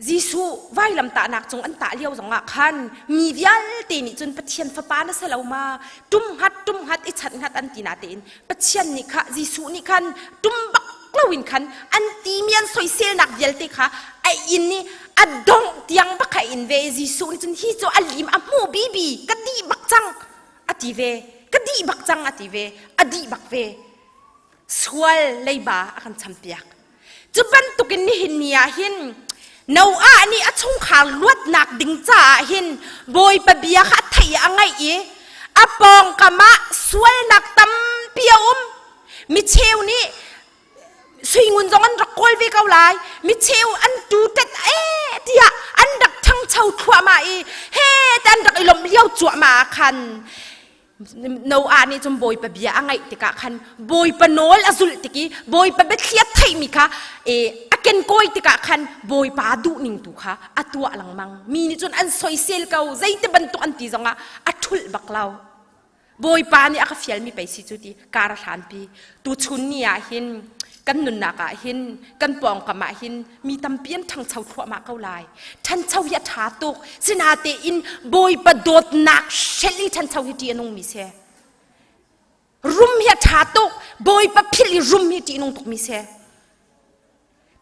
Jesuh vailamtahnak cung an tah lio zongah khan mi vialte nih cun Pathian fapa na si lo ma tum hngat tum hngat i chat hngat an ti na tein Pathian nih kha Jesuh nih khan tum bak loin khan an timi an soiselnak vialte kha a inn i a dongh tiang bak kha in ve. Jesuh nih cun hi cu a lim a hmuh bibi ka dih bak cang a ti ve, ka dih bak cang a ti ve, a dih bak ve. Sual leiba a kan champiak. Cu bantukin nihin ni ah hin Noah nih a chungkhar luatnak ding caah hin Bawipa bia kha a theih a ngaih i a pawngkam ah sualnak tampi a um. Mi cheu nih suingun zong an rak kawl ve ko lai. Mi cheu an tu tet ee tiah an rak ṭhangcho thluahmah i he te an rak i lawmh lio cuahmah ah khan Noah nih cun Bawipa bia a ngaih tikah khan Bawipa nawl a zulh tik i Bawipa biathli a theihmi kha a kenkawi tikah khan Bawipa duhning tu kha a tuah lengmang. Mi nih cun an soisel ko, zeiti bantuk an ti zongah a ṭhulh bak lo. Bawipa nih a ka fialmi pei si cu ti kar a hlanpi. Tuchun ni ah hin kan nunnak ah hin kan pawngkam ah hin mi tampi an ṭhangcho thluahmah ko lai. Ṭhancho hi a ṭha tuk. Sinatein Bawipa dawtnak hrelh i ṭhancho hi ṭih a nungmi si. Rum hi a ṭha tuk. Bawipa philh i rum hi ṭih a nung tukmi si.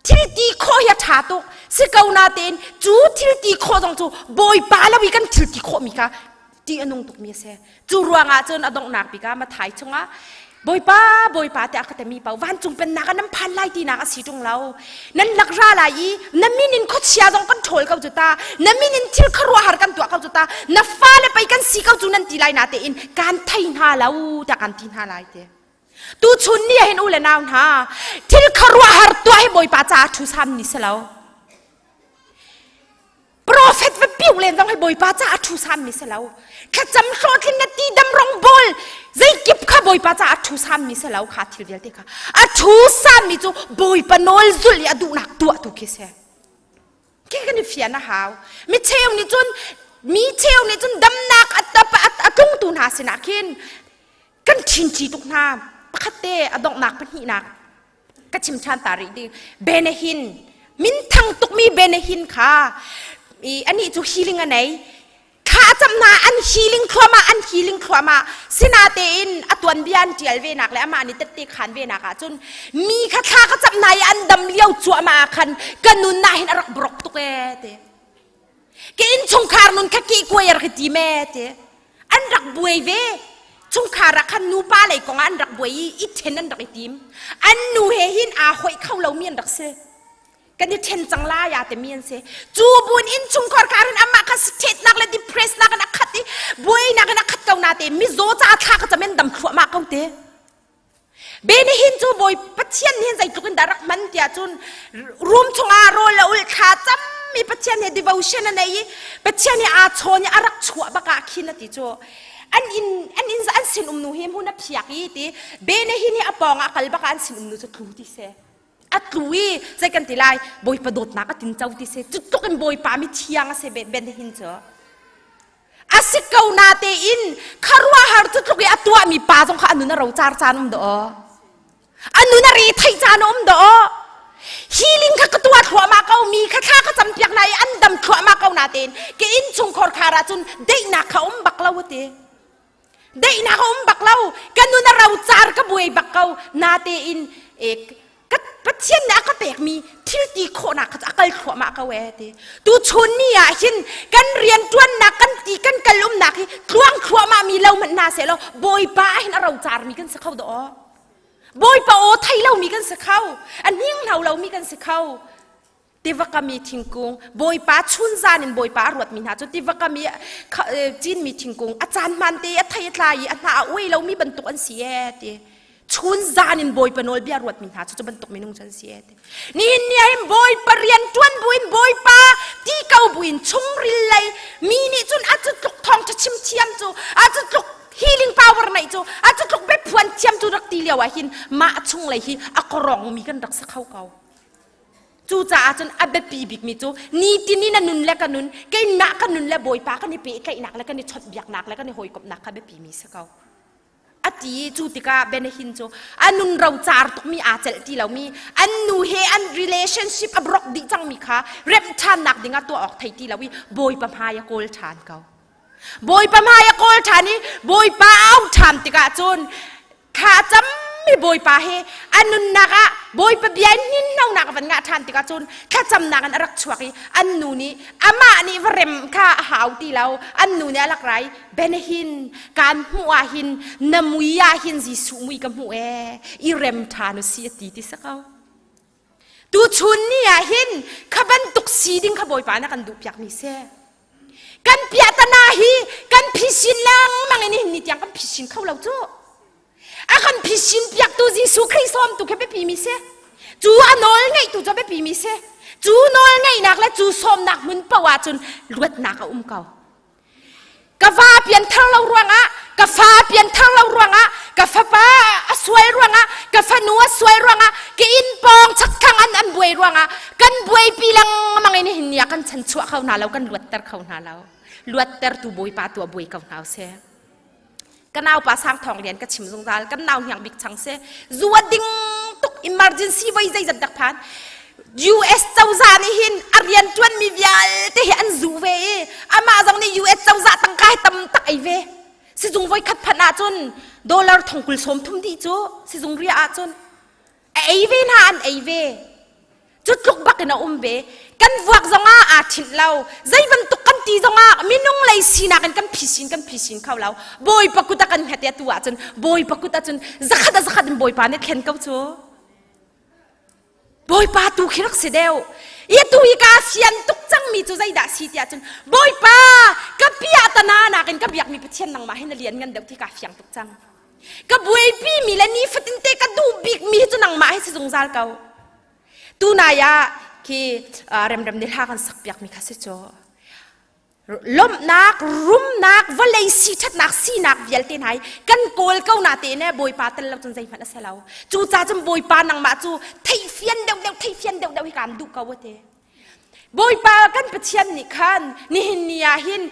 Thil ti khawh hi a ṭha tuk. Si ko natein cu thil ti khawh zong cu Bawipa lo i kan thil ti khawhmi kha ṭih a nung tukmi a si. Cu ruangah cun a donghnak bik ah Mathai chungah Bawipa, Bawipa tiah ka timi paoh vancung pennak ah nan phan lai tinak a si ṭung lo. Nan lak ra lai i na min in khuachia zong kan ṭhawl ko cu ta, na min in thil khuaruahhar kan tuah ko cu ta, na fale pei kan si ko cu nan ti lai natein kan thei hna lo tiah kan ti hna lai ti. Tuchun ni ah hin u le nau hna, thil khuaruahhar tuah hi Bawipa caah ṭhu sam ni si lo. Profet va piu len zong hi Bawipa caah a ṭhu sammi si lo. Thlacam hlawhtlin na ti dam rong bawl zeikip kha Bawipa caah a ṭhu sammi si lo kha thil vialte kha. A ṭhu sammi cu Bawipa nawl zulh i a duhnak tuah tu khi si. Khi kan i fian a hau. Mi cheu nih cun mi cheu nih cun damnak a tap a tlungtu hna sinah khin kan ṭhinṭi tuk hna. Pakhat te a donghnak pahnihnak ka chim ṭhan ta rih ding Benehin minthang tukmi Benehin kha i anih cu healing a nei thla a cam hna an healing thluahmah an healing thluahmah sinatein a tuanbia an ṭial ve nak le amah nih tette khan ve nak ah cun mi kha thla ka cam hna i an dam lio cuahmah ah khan ka nun ah hin a rak brok tuk ee ti Ka innchungkhar nun kha kehkuai a rak i tim ee ti. An rak buai ve. Chungkhar ah khan nupa lei kong ah an rak buai i i ṭhen an rak i tim. An nu he hin aa hoih kho lomi an rak si. Kan i ṭhen cang lai aa timi an si. Cu buin innchungkhar kha hin amah kha sithetnak le depressnak in a khat i buainak in a khat ko na te mizaw ca thla ka cam in dam thluahmah ko te. Beni hin cu Bawi Pathian nih zeitluk in dah rak hman tiah cun room chungah rawl a ulh thla cammi Pathian he devotion a nei i Pathian he aa chawn i a rak chuah bak ah khin a ti cu an inn an inn an sin um nu hi hmun a phiak i ti Bene hin hi a pawng ah kal bak ah an sin um nu cu tlu ti si a tlu i zei kan ti lai Bawipa dawtnak a tin co ti si cu tluk in Bawipa mi thiang a si Ben hin cu A si ko natein khuaruahhar cu tluk i a tuahmi pa zong kha a nun a rocar caan um dawh. A nun a re theih caan a um dawh. Healing kha ka tuah thluahmah ko mi kha thla ka campiak na i an dam thluahmah ko natein ka innchungkhar khar ah cun daihnak kha um bak lo a ti. Daihnak a um bak lo. Ka nun a rocar ka buai bak ko natein ka Pathian nih a ka pekmi thil ti khawhnak kha a kal thluahmah ko ee ti. Tu chun ni ah hin kan rian ṭuannak kan ti kan kal umnak hi tluang thluahmah mi lo hmanh hna seh law Bawipa ah hin a rocarmi kan si kho dawh. Bawipa aw thei lomi kan si kho. A hninghno lomi kan si kho. Tiva kam i thingkung Bawipa chunzan in Bawipa a ruatmi hna cu tiva kam i cinmi thingkung a caan hmaan te a thei a tlai i a hnah a uai lomi bantuk an si ee ti. Chun zan in Bawipa nawlbia ruatmi hna cu cu bantuk minung cu an si e ti. Nihin ni ah hin Bawipa rian ṭuan buin Bawipa ti ko buin chungril lei mi nih cun a cu tluk thawngṭha chim thiam cu a cu tluk healing power neih cu a cu tluk biaphuan thiam cu rak ti lio ah hin mah chunglei hi a korong mi kan rak si kho ko. Cucaah cun a biapi bikmi cu nitin in a nun le ka nun, keimah ka nun le Bawipa kan i pehtlaihnak le kan i chawnhbiaknak le kan i hawikomhnak kha biapi mi si ko. A ti i cu tikah Benahin cu a nun rocar tukmi aa celh ti lomi, an nu he an relationship a brok dih cangmi kha remh ṭhannak dingah tuah awk thei ti lo i Bawipa hmai a kawl ṭhan ko. Bawipa hmai a kawl ṭhan i Bawipa a auh ṭhan tikah cun thla a cammi Bawipa he a nunnak ah Bawipa bia in hninhnonak a van ngah ṭhan tikah cun thlacamnak in a rak chuak i an nu nih amah nih va rem kha a hau ti lo an nu nih a lak rai Benahin kaan hmuh ah hin na mui ah hin Jesuh mui ka hmuh ee i rem ṭhan u si a ti ti si ko tuchun ni ah hin kha bantuk si ding kha Bawipa na kan duh piakmi si Kan piahtana hi kan phisin lengmang in nihin ni tiang kan phisin kho lo cu. A kan phisin piaktu Jesuh Khrih sawmtu khi biapi mi si. Cu a nawl ngeihtu cu biapi mi si. Cu nawl ngeihnak le cu sawmnak hmun paoh ahcun luatnak a um ko. Ka va pianthar lo ruangah, ka fa pianthar lo ruangah, ka fapa a sual ruangah, ka fanu a sual ruangah, ka inn pawng chakthlang an an buai ruangah kan buaipi lengmang in hin ni ah kan chan chuah kho hna lo, kan luatter kho hna lo. Luattertu Bawipa tu a buai ko hna seh. Ka naupa Sang Thawng Lian ka chim zungzal, kan nau hniang bik chang seh. Zua ding tuk emergency voi zeizat dak phan. US cozah nih hin a rian ṭuanmi vialte hi an zu ve i amah zong nih US cozah tangka hi tam tak ei ve. Sizung voi khat phanh ahcun dollar thong kul sawm thum dih cu sizung riah ahcun a ei ve hna an ei ve. Cu tluk bak in a um ve. Kan vuak zongah aa ṭhinh lo. Zei bantuk kan ti zongah minung lei sinak in kan phisin kan phisin kho lo. Bawipa kut a kan hnget i atu ahcun Bawipa kut ahcun zakhat a zakhat in Bawipa nih thlen ko cu. Bawipa tu khi rak si deuh. I tu hi ka sian tuk cangmi cu zeidah si tiah cun Bawipa ka piah tana nakin ka biakmi Pathian nangmah hin na lian ngan deuh ti ka fiang tuk cang. Ka buaipi mi le nifatin te ka duh bikmi hi cu nangmah hi si zungzal ko. Tunai ah khi remrem ni hla kan sak piakmi kha si cu. Lawmhnak, rumnak, vawlei siṭhatnak, sinak vialte hna hi kan kawl ko na te ne Bawipa tel lo cun zeihmanh a si lo. Cucaah cun Bawipa nangmah cu theihfian deuhdeuh, theihfian deuhdeuh hi kaan duh ko a ti. Bawipa kan Pathian nih khan nihin ni ah hin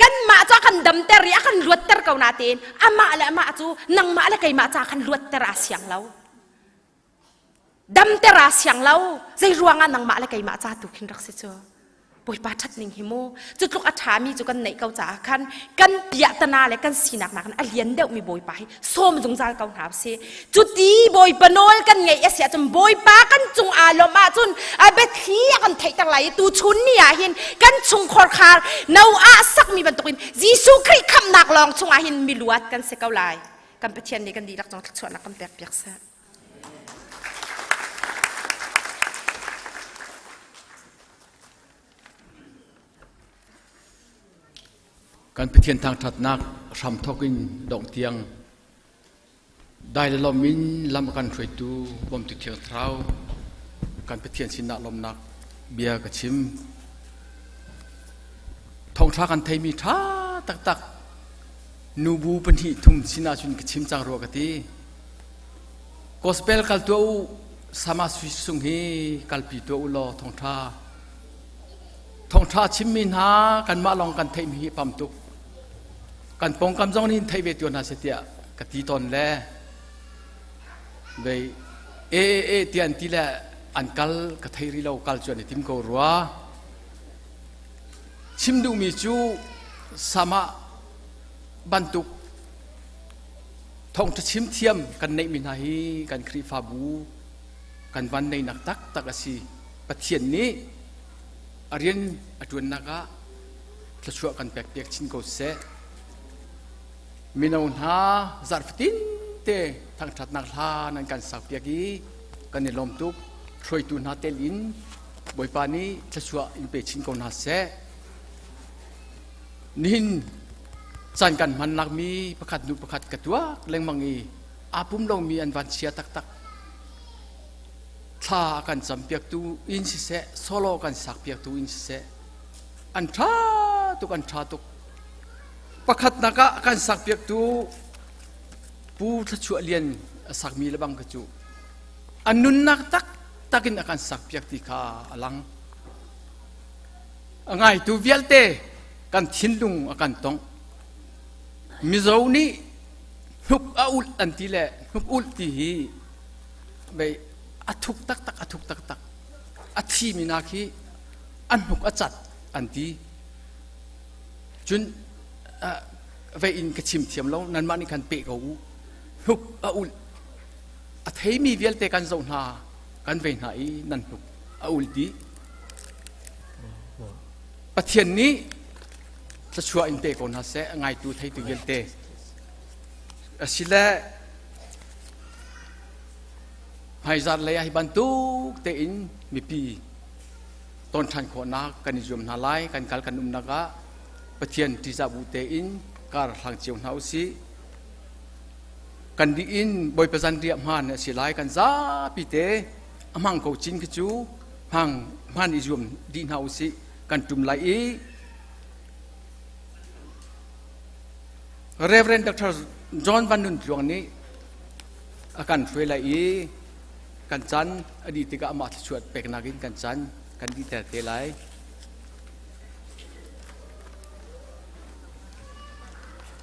kanmah cu a kan damter i a kan luatter ko na tein amah le amah cu nangmah le keimah ca khan luatter aa siang lo. Damter aa siang lo. Zei ruangah nangmah le keimah ca tu khin rak si cu. Bawipa ṭhat ning hi mu. Cu tluk a ṭhami cu kan neih ko caah khan kan piahtana le kan sinak nakin a lian deuhmi Bawipa hi sawm zungzal ko hna usih. Cuti Bawipa nawl kan ngeih a si ahcun Bawipa kan cung aa lawmh ahcun a biathli a kan theihter lai i tuchun ni ah hin kan chungkhar khar no ah sakmi bantukin Jesuh Khrih khamhnak lawng chungah hin miluat kan si ko lai. Kan Pathian nih kan dihlak cung thluachuahnak kan pek piak seh. Kan Pathian thangṭhatnak hramthawk in dongh tiang dai le lawm in lam a kan hruaitu bawmtu Thiang Thlarau kan Pathian sinah lawmnak bia ka chim. Thawngṭha kan theimi ṭha taktak nubu pahnih thum sinah cun ka chim cang rua ka ti. Gospel kal tuah u, sama sung hi kalpi tuah u law thawngṭha. Thawngṭha chimmi hna kanmah lawng kan theihmi hi pam tuk. Kan pawngkam zong nih theih ve tuah hna seh tiah ka ti tawn le vei e e e tiah an ti le an kal ka thei rih lo kal cu an i tim ko rua. Chim duhmi cu sama bantuk Thawngṭha chim thiam kan neihmi hna hi kan Khrihfabu kan van neinak taktak a si. Pathian nih a rian a ṭuannak ah thluachuah kan pekpiak chin ko seh. Mino hna zarh fatin te thangṭhatnak hla nan kan sakpiak i kan i lawm tuk. Hruaitu hna tel in Bawipa nih thluachuah in pe chin ko hna seh. Nihin caan kan hmannak mi pakhat hnu pakhat ka tuak lengmang i Aa pum lomi an van chia taktak. Thla a kan campiaktu in siseh, solo kan sakpiaktu in siseh, an ṭha tuk, an ṭha tuk. Pakhatnak ah kan sakpiaktu Pu Thlachuah Lian a sakmi lebang kha cu a nunnak taktak in a kan sakpiak ti kha a lang. A ngaitu vialte kan thinlung a kan tongh. Mizo nih hnuk a ulh an ti le hnuk ulh ti hi vei a thuk taktak a thuk taktak. A thimi nak hi an hnuk a cat an ti. Cun vei in ka chim thiam lo nanmah nih khan pe ko u. Hnuk a ulh a theimi vialte kan zoh hna kan vei hna i nan hnuk a ul dih. Pathian nih thluachuah in pe ko hna seh a ngaitu theitu vialte. Asile hmaizar lei ah hi bantuk tein mipi ton ṭhan khawhnak kan i zuam hna lai kan kal kan umnak ah Pathian ṭihzah bu tein kar hlang cio hna usih. Kan dih in Bawipa zanriah hmaan a si lai kan zapi te a hmang ko cin khi cu hmang hmaan i zuam dih hna usih kan ṭum lai i Reverend Dr. John Van Nun Tluang nih a kan hruai lai i kan caan a dih tikah amah thluachuah peknak in kan caan kan dihter te lai.